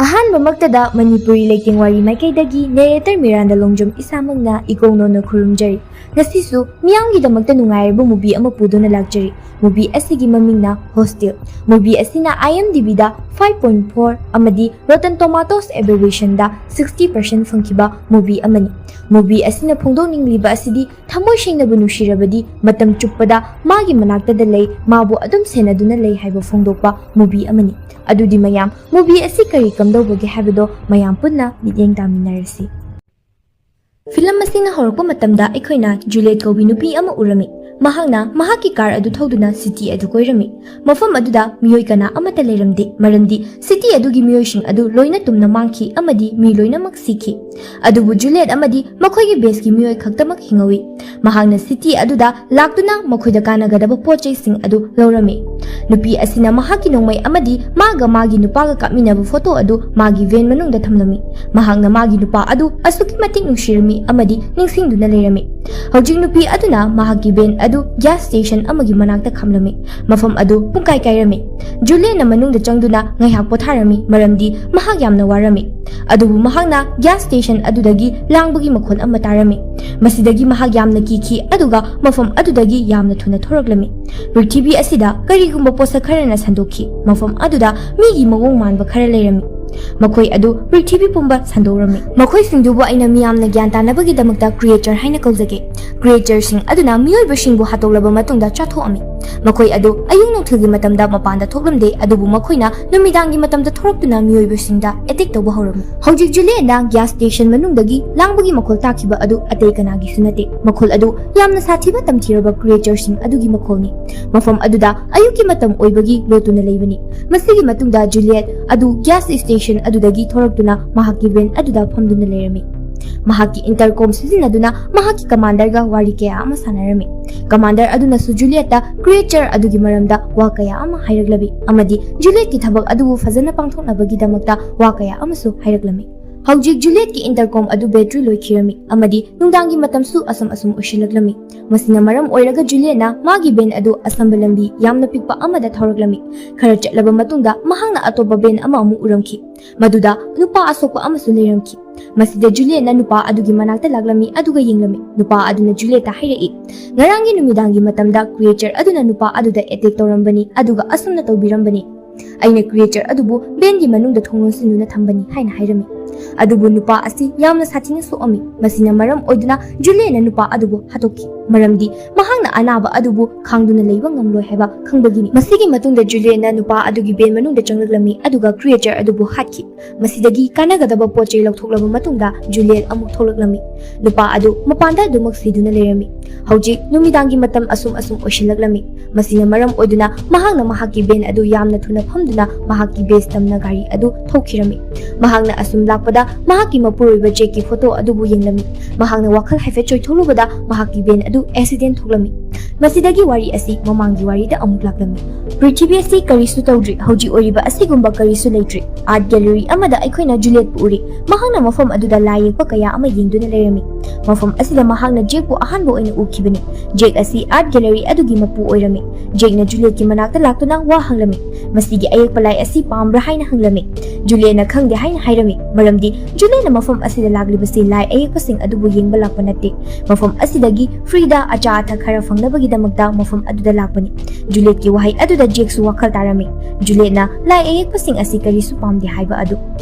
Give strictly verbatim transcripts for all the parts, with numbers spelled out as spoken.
ꯑꯍꯥꯟꯕꯃꯛꯇꯗ ꯃꯅꯤꯄꯨꯔꯤ ꯂꯩꯇꯦꯡ ꯋꯥꯔꯤ ꯃꯥꯏꯀꯩꯗꯒꯤ narrator ꯃꯤꯔꯥꯟꯗ ꯂꯣꯡꯖꯝ ꯏꯁꯥꯃꯛꯅ ꯏꯀꯣꯡꯅꯣꯟꯅ ꯈꯨꯔꯨꯝꯖꯔꯤ꯫ ꯉꯁꯤꯁꯨ ꯃꯤꯌꯥꯝꯒꯤꯗꯃꯛꯇ ꯅꯨꯡꯉꯥꯏꯔꯕ movie ꯑꯃ ꯄꯨꯗꯨꯅ ꯂꯥꯛꯆꯔꯤ꯫ Movie ꯑꯁꯤꯒꯤ ꯃꯃꯤꯡꯅ Hostel꯫ Movie ꯑꯁꯤꯅ IMDbꯗ five point four ꯑꯃꯗꯤ Rotten Tomatoes evaluationꯗ sixty percent ꯐꯪꯈꯤꯕ movie ꯑꯃꯅꯤ꯫ Movie ꯑꯁꯤꯅ ꯐꯣꯡꯗꯣꯛꯅꯤꯡꯂꯤꯕ ꯑꯁꯤꯗꯤ ꯊꯃꯣꯏ ꯁꯦꯡꯅꯕꯨ ꯅꯨꯡꯁꯤꯔꯕꯗꯤ ꯃꯇꯝ ꯆꯨꯞꯄꯗ ꯃꯥꯒꯤ ꯃꯅꯥꯛꯇꯗ ꯂꯩ, ꯃꯥꯕꯨ ꯑꯗꯨꯝ ꯁꯦꯟꯅꯗꯨꯅ ꯂꯩ ꯍꯥꯏꯕ ꯐꯣꯡꯗꯣꯛꯄ movie ꯑꯃꯅꯤ꯫ ꯑꯗꯨꯗꯤ ꯃꯌꯥꯝ, movie ꯑꯁꯤ ꯀꯔꯤ ꯀꯝꯗꯧꯕꯒꯦ ꯍꯥꯏꯕꯗꯣ ꯃꯌꯥꯝ ꯄꯨꯟꯅ ꯃꯤꯠꯌꯦꯡ ꯇꯥꯃꯤꯟꯅꯔꯁꯤ꯫ Film ꯑꯁꯤꯅ ꯍꯧꯔꯛꯄ ꯃꯇꯝꯗ ꯑꯩꯈꯣꯏꯅ ꯖꯨꯂꯤꯌꯦꯠ ꯀꯧꯕꯤ ꯅꯨꯄꯤ ꯑꯃ ꯎꯔꯝꯃꯤ꯫ ꯃꯍꯥꯛꯅ ꯃꯍꯥꯛꯀꯤ car ꯑꯗꯨ ꯊꯧꯗꯨꯅ city ꯑꯗꯨ ꯀꯣꯏꯔꯝꯃꯤ꯫ ꯃꯐꯝ ꯑꯗꯨꯗ ꯃꯤꯑꯣꯏ ꯀꯅꯥ ꯑꯃꯠꯇ ꯂꯩꯔꯝꯗꯦ, ꯃꯔꯝꯗꯤ city ꯑꯗꯨꯒꯤ ꯃꯤꯑꯣꯏꯁꯤꯡ ꯑꯗꯨ ꯂꯣꯏꯅ ꯇꯨꯝꯅ ꯃꯥꯡꯈꯤ ꯑꯃꯗꯤ ꯃꯤ ꯂꯣꯏꯅꯃꯛ ꯁꯤꯈꯤ꯫ ꯑꯗꯨꯕꯨ ꯖꯨꯂꯤꯌꯦꯠ ꯑꯃꯗꯤ ꯃꯈꯣꯏꯒꯤ batchꯀꯤ ꯃꯤꯑꯣꯏ ꯈꯛꯇꯃꯛ ꯍꯤꯡꯍꯧꯏ꯫ ꯃꯍꯥꯛꯅ city ꯑꯗꯨꯗ ꯂꯥꯛꯇꯨꯅ ꯃꯈꯣꯏꯗ ꯀꯥꯟꯅꯒꯗꯕ ꯄꯣꯠ ꯆꯩꯁꯤꯡ ꯑꯗꯨ ꯂꯧꯔꯝꯃꯤ꯫ ꯅꯨꯄꯤ ꯑꯁꯤꯅ ꯃꯍꯥꯛꯀꯤ ꯅꯣꯡꯃꯩ ꯑꯃꯗꯤ ꯃꯥꯒ ꯃꯥꯒꯤ ꯅꯨꯄꯥꯒ ꯀꯥꯞꯃꯤꯟꯅꯕ photo ꯑꯗꯨ ꯃꯥꯒꯤ van ꯃꯅꯨꯡꯗ ꯊꯝꯂꯝꯃꯤ꯫ ꯃꯍꯥꯛꯅ ꯃꯥꯒꯤ ꯅꯨꯄꯥ ꯑꯗꯨ ꯑꯁꯨꯛꯀꯤ ꯃꯇꯤꯛ ꯅꯨꯡꯁꯤꯔꯝꯃꯤ ꯑꯃꯗꯤ ꯅꯤꯡꯁꯤꯡꯗꯨꯅ ꯂꯩꯔꯝꯃꯤ꯫ ꯍꯧꯖꯤꯛ ꯅꯨꯄꯤ ꯑꯗꯨꯅ ꯃꯍꯥꯛꯀꯤ van ꯑꯗꯨ gas station ꯑꯃꯒꯤ ꯃꯅꯥꯛꯇ ꯈꯥꯝꯂꯝꯃꯤ꯫ ꯃꯐꯝ ꯑꯗꯨ ꯄꯨꯡꯀꯥꯏ ꯀꯥꯏꯔꯝꯃꯤ꯫ ꯖꯨꯂꯤꯌꯦꯠꯅ ꯃꯅꯨꯡꯗ ꯆꯪꯗꯨꯅ ꯉꯥꯏꯍꯥꯛ ꯄꯣꯊꯥꯔꯝꯃꯤ, ꯃꯔꯝꯗꯤ ꯃꯍꯥꯛ ꯌꯥꯝꯅ ꯋꯥꯔꯝꯃꯤ꯫ ꯑꯗꯨꯕꯨ ꯃꯍꯥꯛꯅ gas station ꯑꯗꯨꯗꯒꯤ ꯂꯥꯡꯕꯒꯤ ꯃꯈꯣꯜ ꯑꯃ ꯇꯥꯔꯝꯃꯤ꯫ ꯃꯁꯤꯗꯒꯤ ꯃꯍꯥꯛ ꯌꯥꯝꯅ ꯀꯤꯈꯤ, ꯑꯗꯨꯒ ꯃꯐꯝ ꯑꯗꯨꯗꯒꯤ ꯌꯥꯝꯅ ꯊꯨꯅ ꯊꯣꯔꯛꯂꯝꯃꯤ꯫ ꯄ꯭ꯔꯤꯊꯤꯕꯤ ꯑꯁꯤꯗ ꯀꯔꯤꯒꯨꯝꯕ ꯄꯣꯠꯁꯛ ꯈꯔꯅ ꯁꯟꯗꯣꯛꯈꯤ꯫ ꯃꯐꯝ ꯑꯗꯨꯗ ꯃꯤꯒꯤ ꯃꯑꯣꯡ ꯃꯥꯟꯕ ꯈꯔ ꯂꯩꯔꯝꯃꯤ꯫ ꯃꯈꯣꯏ ꯑꯗꯨ ꯄ꯭ꯔꯤꯊꯤꯕꯤ ꯄꯨꯝꯕ ꯁꯟꯗꯣꯛꯔꯝꯃꯤ꯫ ꯃꯈꯣꯏꯁꯤꯡꯗꯨꯕꯨ ꯑꯩꯅ ꯃꯤꯌꯥꯝꯅ ꯒ꯭ꯌꯥꯟ ꯇꯥꯅꯕꯒꯤꯗꯃꯛꯇ creature ꯍꯥꯏꯅ ꯀꯧꯖꯒꯦ꯫ Creatureꯁꯤꯡ ꯑꯗꯨꯅ ꯃꯤꯑꯣꯏꯕꯁꯤꯡꯕꯨ ꯍꯥꯠꯇꯣꯛꯂꯕ ꯃꯇꯨꯡꯗ ꯆꯥꯊꯣꯛꯑꯝꯃꯤ꯫ ꯃꯈꯣꯏ ꯑꯗꯨ ꯑꯌꯨꯛ ꯅꯨꯡꯊꯤꯜꯒꯤ ꯃꯇꯝꯗ ꯃꯄꯥꯟꯗ ꯊꯣꯛꯂꯝꯗꯦ, ꯑꯗꯨꯕꯨ ꯃꯈꯣꯏꯅ ꯅꯨꯃꯤꯗꯥꯡꯒꯤ ꯃꯇꯝꯗ ꯊꯣꯔꯛꯇꯨꯅ ꯃꯤꯑꯣꯏꯕꯁꯤꯡꯗ attack ꯇꯧꯕ ꯍꯧꯔꯝꯃꯤ꯫ ꯍꯧꯖꯤꯛ ꯖꯨꯂꯤꯌꯦꯠꯅ gas station ꯃꯅꯨꯡꯗꯒꯤ ꯂꯥꯡꯕꯒꯤ ꯃꯈꯣꯜ ꯇꯥꯈꯤꯕ ꯑꯗꯨ ꯑꯇꯩ ꯀꯅꯥꯒꯤꯁꯨ ꯅꯠꯇꯦ꯫ ꯃꯈꯣꯜ ꯑꯗꯨ ꯌꯥꯝꯅ ꯁꯥꯊꯤꯕ ꯇꯝꯊꯤꯔꯕ creatureꯁꯤꯡ ꯑꯗꯨꯒꯤ ꯃꯈꯣꯜꯅꯤ꯫ ꯃꯐꯝ ꯑꯗꯨꯗ ꯑꯌꯨꯛꯀꯤ ꯃꯇꯝ ꯑꯣꯏꯕꯒꯤ ꯂꯣꯠꯇꯨꯅ ꯂꯩꯕꯅꯤ꯫ ꯃꯁꯤꯒꯤ ꯃꯇꯨꯡꯗ ꯖꯨꯂꯤꯌꯦꯠ ꯑꯗꯨ gas station ꯑꯗꯨꯗꯒꯤ ꯊꯣꯔꯛꯇꯨꯅ ꯃꯍꯥꯛꯀꯤ van ꯑꯗꯨꯗ ꯐꯝꯗꯨꯅ ꯂꯩꯔꯝꯃꯤ꯫ ꯃꯍꯥꯛꯀꯤ intercom ꯁꯤꯖꯤꯟꯅꯗꯨꯅ ꯃꯍꯥꯛꯀꯤ commanderꯒ ꯋꯥꯔꯤ ꯀꯌꯥ ꯑꯃ ꯁꯥꯟꯅꯔꯝꯃꯤ꯫ Commander ꯑꯗꯨꯅꯁꯨ ꯖꯨꯂꯤꯌꯦꯠꯇ creature ꯑꯗꯨꯒꯤ ꯃꯔꯝꯗ ꯋꯥ ꯀꯌꯥ ꯑꯃ ꯍꯥꯏꯔꯛꯂꯝꯃꯤ ꯑꯃꯗꯤ ꯖꯨꯂꯤꯌꯦꯠꯀꯤ ꯊꯕꯛ ꯑꯗꯨꯕꯨ ꯐꯖꯅ ꯄꯥꯡꯊꯣꯛꯅꯕꯒꯤꯗꯃꯛꯇ ꯋꯥ ꯀꯌꯥ ꯑꯃꯁꯨ ꯍꯥꯏꯔꯛꯂꯝꯃꯤ꯫ ꯍꯧꯖꯤꯛ ꯖꯨꯂꯤꯌꯠꯀꯤ ꯏꯟꯇꯔꯀꯣꯝ ꯑꯗꯨ ꯕꯦꯇ꯭ꯔꯤ ꯂꯣꯏꯈꯤꯔꯝꯃꯤ ꯑꯃꯗꯤ ꯅꯨꯡꯗꯥꯡꯒꯤ ꯃꯇꯝꯁꯨ ꯑꯁꯨꯝ ꯑꯁꯨꯝ ꯑꯣꯏꯁꯤꯜꯂꯛꯂꯝꯃꯤ꯫ ꯃꯁꯤꯅ ꯃꯔꯝ ꯑꯣꯏꯔꯒ ꯖꯨꯂꯤꯌꯠꯅ ꯃꯥꯒꯤ ꯚꯦꯟ ꯑꯗꯨ ꯑꯁꯝꯕ ꯂꯝꯕꯤ ꯌꯥꯝꯅ ꯄꯤꯛꯄ ꯑꯃꯗ ꯊꯧꯔꯛꯂꯝꯃꯤ꯫ ꯈꯔ ꯆꯠꯂꯕ ꯃꯇꯨꯡꯗ ꯃꯍꯥꯛꯅ ꯑꯇꯣꯞꯄ ꯚꯦꯟ ꯑꯃ ꯑꯃꯨꯛ ꯎꯔꯝꯈꯤ꯫ ꯃꯗꯨꯗ ꯅꯨꯄꯥ ꯑꯁꯣꯛꯄ ꯑꯃꯁꯨ ꯂꯩꯔꯝꯈꯤ꯫ ꯃꯁꯤꯗ ꯖꯨꯂꯤꯌꯠꯅ ꯅꯨꯄꯥ ꯑꯗꯨꯒꯤ ꯃꯅꯥꯛꯇ ꯂꯥꯛꯂꯝꯃꯤ ꯑꯗꯨꯒ ꯌꯦꯡꯂꯝꯃꯤ꯫ ꯅꯨꯄꯥ ꯑꯗꯨꯅ ꯖꯨꯂꯤꯌꯠꯇ ꯍꯥꯏꯔꯛꯏ, "ꯉꯔꯥꯡꯒꯤ ꯅꯨꯃꯤꯗꯥꯡꯒꯤ ꯃꯇꯝꯗ ꯀ꯭ꯔꯤꯌꯦꯆꯔ ꯑꯗꯨꯅ ꯅꯨꯄꯥ ꯑꯗꯨꯗ ꯑꯦꯇꯦꯛ ꯇꯧꯔꯝꯕꯅꯤ ꯑꯗꯨꯒ ꯑꯁꯨꯝꯅ ꯇꯧꯕꯤꯔꯝꯕꯅꯤ꯫ ꯑꯩꯅ ꯀ꯭ꯔꯤꯌꯦꯆꯔ ꯑꯗꯨꯕꯨ ꯚꯦꯟꯒꯤ ꯃꯅꯨꯡꯗ ꯊꯣꯡ ꯂꯣꯟꯁꯤꯟꯗꯨꯅ ꯊꯝꯕꯅꯤ" ꯍꯥꯏꯅ ꯍꯥꯏꯔꯝꯃꯤ꯫ ꯑꯗꯨꯕꯨ ꯅꯨꯄꯥ ꯑꯁꯤ ꯌꯥꯝꯅ ꯁꯥꯊꯤꯅ ꯁꯣꯛꯑꯝꯃꯤ꯫ ꯃꯁꯤꯅ ꯃꯔꯝ ꯑꯣꯏꯗꯨꯅ ꯖꯨꯂꯤꯌꯠꯅ ꯅꯨꯄꯥ ꯑꯗꯨꯕꯨ ꯍꯥꯠꯇꯣꯛꯈꯤ, ꯃꯔꯝꯗꯤ ꯃꯍꯥꯛꯅ ꯑꯅꯥꯕ ꯑꯗꯨꯕꯨ ꯈꯥꯡꯗꯨꯅ ꯂꯩꯕ ꯉꯝꯂꯣꯏ ꯍꯥꯏꯕ ꯈꯪꯕꯒꯤꯅꯤ꯫ ꯃꯁꯤꯒꯤ ꯃꯇꯨꯡꯗ ꯖꯨꯂꯤꯌꯠꯅ ꯅꯨꯄꯥ ꯑꯗꯨꯒꯤ ꯚꯦꯟ ꯃꯅꯨꯡꯗ ꯆꯪꯂꯛꯂꯝꯃꯤ ꯑꯗꯨꯒ ꯀ꯭ꯔꯤꯌꯦꯆꯔ ꯑꯗꯨꯕꯨ ꯍꯥꯠꯈꯤ꯫ ꯃꯁꯤꯗꯒꯤ ꯀꯥꯟꯅꯒꯗꯕ ꯄꯣꯠ ꯆꯩ ꯂꯧꯊꯣꯛꯂꯕ ꯃꯇꯨꯡꯗ ꯖꯨꯂꯤꯌꯠ ꯑꯃꯨꯛ ꯊꯣꯛꯂꯛꯂꯝꯃꯤ꯫ ꯅꯨꯄꯥ ꯑꯗꯨ ꯃꯄꯥꯟꯗ ꯑꯗꯨꯃꯛ ꯁꯤꯗꯨꯅ ꯂꯩꯔꯝꯃꯤ꯫ ꯍꯧꯖꯤꯛ ꯅꯨꯃꯤꯗꯥꯡꯒꯤ ꯃꯇꯝ ꯑꯁꯨꯝ ꯑꯁꯨꯝ ꯑꯣꯏꯁꯤꯜꯂꯛꯂꯝꯃꯤ꯫ ꯃꯁꯤꯅ ꯃꯔꯝ ꯑꯣꯏꯗꯨꯅ ꯃꯍꯥꯛꯅ ꯃꯍꯥꯛꯀꯤ ꯚꯦꯟ ꯑꯗꯨ ꯌꯥꯝꯅ ꯊꯨꯅ ꯐꯝꯗꯨꯅ ꯃꯍꯥꯛꯀꯤ ꯕꯦꯁ ꯇꯝꯅ ꯒꯥꯔꯤ ꯑꯗꯨ ꯊꯧꯈꯤꯔꯝꯃꯤ꯫ ꯃꯍꯥꯛꯅ ꯑꯁꯨꯝ ꯂꯥꯛꯄꯗ ꯃꯍꯥꯛꯀꯤ ꯃꯄꯨꯔꯣꯏꯕ ꯖꯦꯛꯀꯤ ꯐꯣꯇꯣ ꯑꯗꯨꯕꯨ ꯌꯦꯡꯂꯝꯃꯤ꯫ ꯃꯍꯥꯛꯅ ꯋꯥꯈꯜ ꯍꯥꯏꯐꯦꯠ ꯆꯣꯏꯊꯣꯛꯂꯨꯕꯗ ꯃꯍꯥꯛꯀꯤ ꯚꯦꯟ ꯑꯗꯨ ꯑꯦꯛꯁꯤꯗꯦꯟ ꯊꯣꯛꯂꯝꯃꯤ꯫ ꯃꯁꯤꯗꯒꯤ ꯋꯥꯔꯤ ꯑꯁꯤ ꯃꯃꯥꯡꯒꯤ ꯋꯥꯔꯤꯗ ꯑꯃꯨꯛ ꯂꯥꯛꯂꯝꯃꯤ꯫ ꯄ꯭ꯔꯤꯊꯤꯕꯤ ꯑꯁꯤ ꯀꯔꯤꯁꯨ ꯇꯧꯗ꯭ꯔꯤ, ꯍꯧꯖꯤꯛ ꯑꯣꯏꯔꯤꯕ ꯑꯁꯤꯒꯨꯝꯕ ꯀꯔꯤꯁꯨ ꯂꯩꯇ꯭ꯔꯤ꯫ ꯑꯥꯔꯠ ꯒꯦꯂꯔꯤ ꯑꯃꯗ ꯑꯩꯈꯣꯏꯅ ꯖꯨꯂꯤꯌꯠꯄꯨ ꯎꯔꯤ꯫ ꯃꯍꯥꯛꯅ ꯃꯐꯝ ꯑꯗꯨꯗ ꯂꯥꯏ ꯌꯦꯛꯄ ꯀꯌꯥ ꯑꯃ ꯌꯦꯡꯗꯨꯅ ꯂꯩꯔꯝꯃꯤ꯫ ꯃꯐꯝ ꯑꯁꯤꯗ ꯃꯍꯥꯛꯅ ꯖꯦꯛꯄꯨ ꯑꯍꯥꯟꯕ ꯑꯣꯏꯅ ꯎꯈꯤꯕꯅꯤ꯫ ꯖꯦꯛ ꯑꯁꯤ ꯑꯥꯔꯠ ꯒꯦꯂꯔꯤ ꯑꯗꯨꯒꯤ ꯃꯄꯨ ꯑꯣꯏꯔꯝꯃꯤ꯫ ꯖꯦꯛꯅ ꯖꯨꯂꯤꯌꯠꯀꯤ ꯃꯅꯥꯛꯇ ꯂꯥꯛꯇꯨꯅ ꯋꯥ ꯍꯪꯂꯝꯃꯤ꯫ "ꯃꯁꯤꯒꯤ ꯑꯌꯦꯛꯄ ꯂꯥꯏ ꯑꯁꯤ ꯄꯥꯝꯕ꯭ꯔꯥ?" ꯍꯥꯏꯅ ꯍꯪꯂꯝꯃꯤ꯫ ꯖꯨꯂꯤꯌꯠꯅ ꯈꯪꯗꯦ ꯍꯥꯏꯅ ꯍꯥꯏꯔꯝꯃꯤ, ꯃꯔꯝꯗꯤ ꯖꯨꯂꯤꯌꯠꯅ ꯃꯐꯝ ꯑꯁꯤꯗ ꯂꯥꯛꯂꯤꯕꯁꯤ ꯂꯥꯏ ꯑꯌꯦꯛꯄꯁꯤꯡ ꯑꯗꯨꯕꯨ ꯌꯦꯡꯕ ꯂꯥꯛꯄ ꯅꯠꯇꯦ꯫ ꯃꯐꯝ ꯑꯁꯤꯗꯒꯤ ꯐ꯭ꯔꯤꯗ ꯑꯆꯥ ꯑꯊꯛ ꯈꯔ ꯐꯪꯅꯕꯒꯤꯗꯃꯛꯇ ꯃꯐꯝ ꯑꯗꯨꯗ ꯂꯥꯛꯄꯅꯤ꯫ ꯖꯨꯂꯤꯌꯠꯀꯤ ꯋꯥꯍꯩ ꯑꯗꯨꯗ ꯖꯦꯛꯁꯨ ꯋꯥꯈꯜ ꯇꯥꯔꯝꯃꯤ꯫ ꯖꯨꯂꯤꯌꯠꯅ ꯂꯥꯏ ꯑꯌꯦꯛꯄꯁꯤꯡ ꯑꯁꯤ ꯀꯔꯤꯁꯨ ꯄꯥꯝꯗꯦ ꯍꯥꯏꯕ ꯑꯗꯨ꯫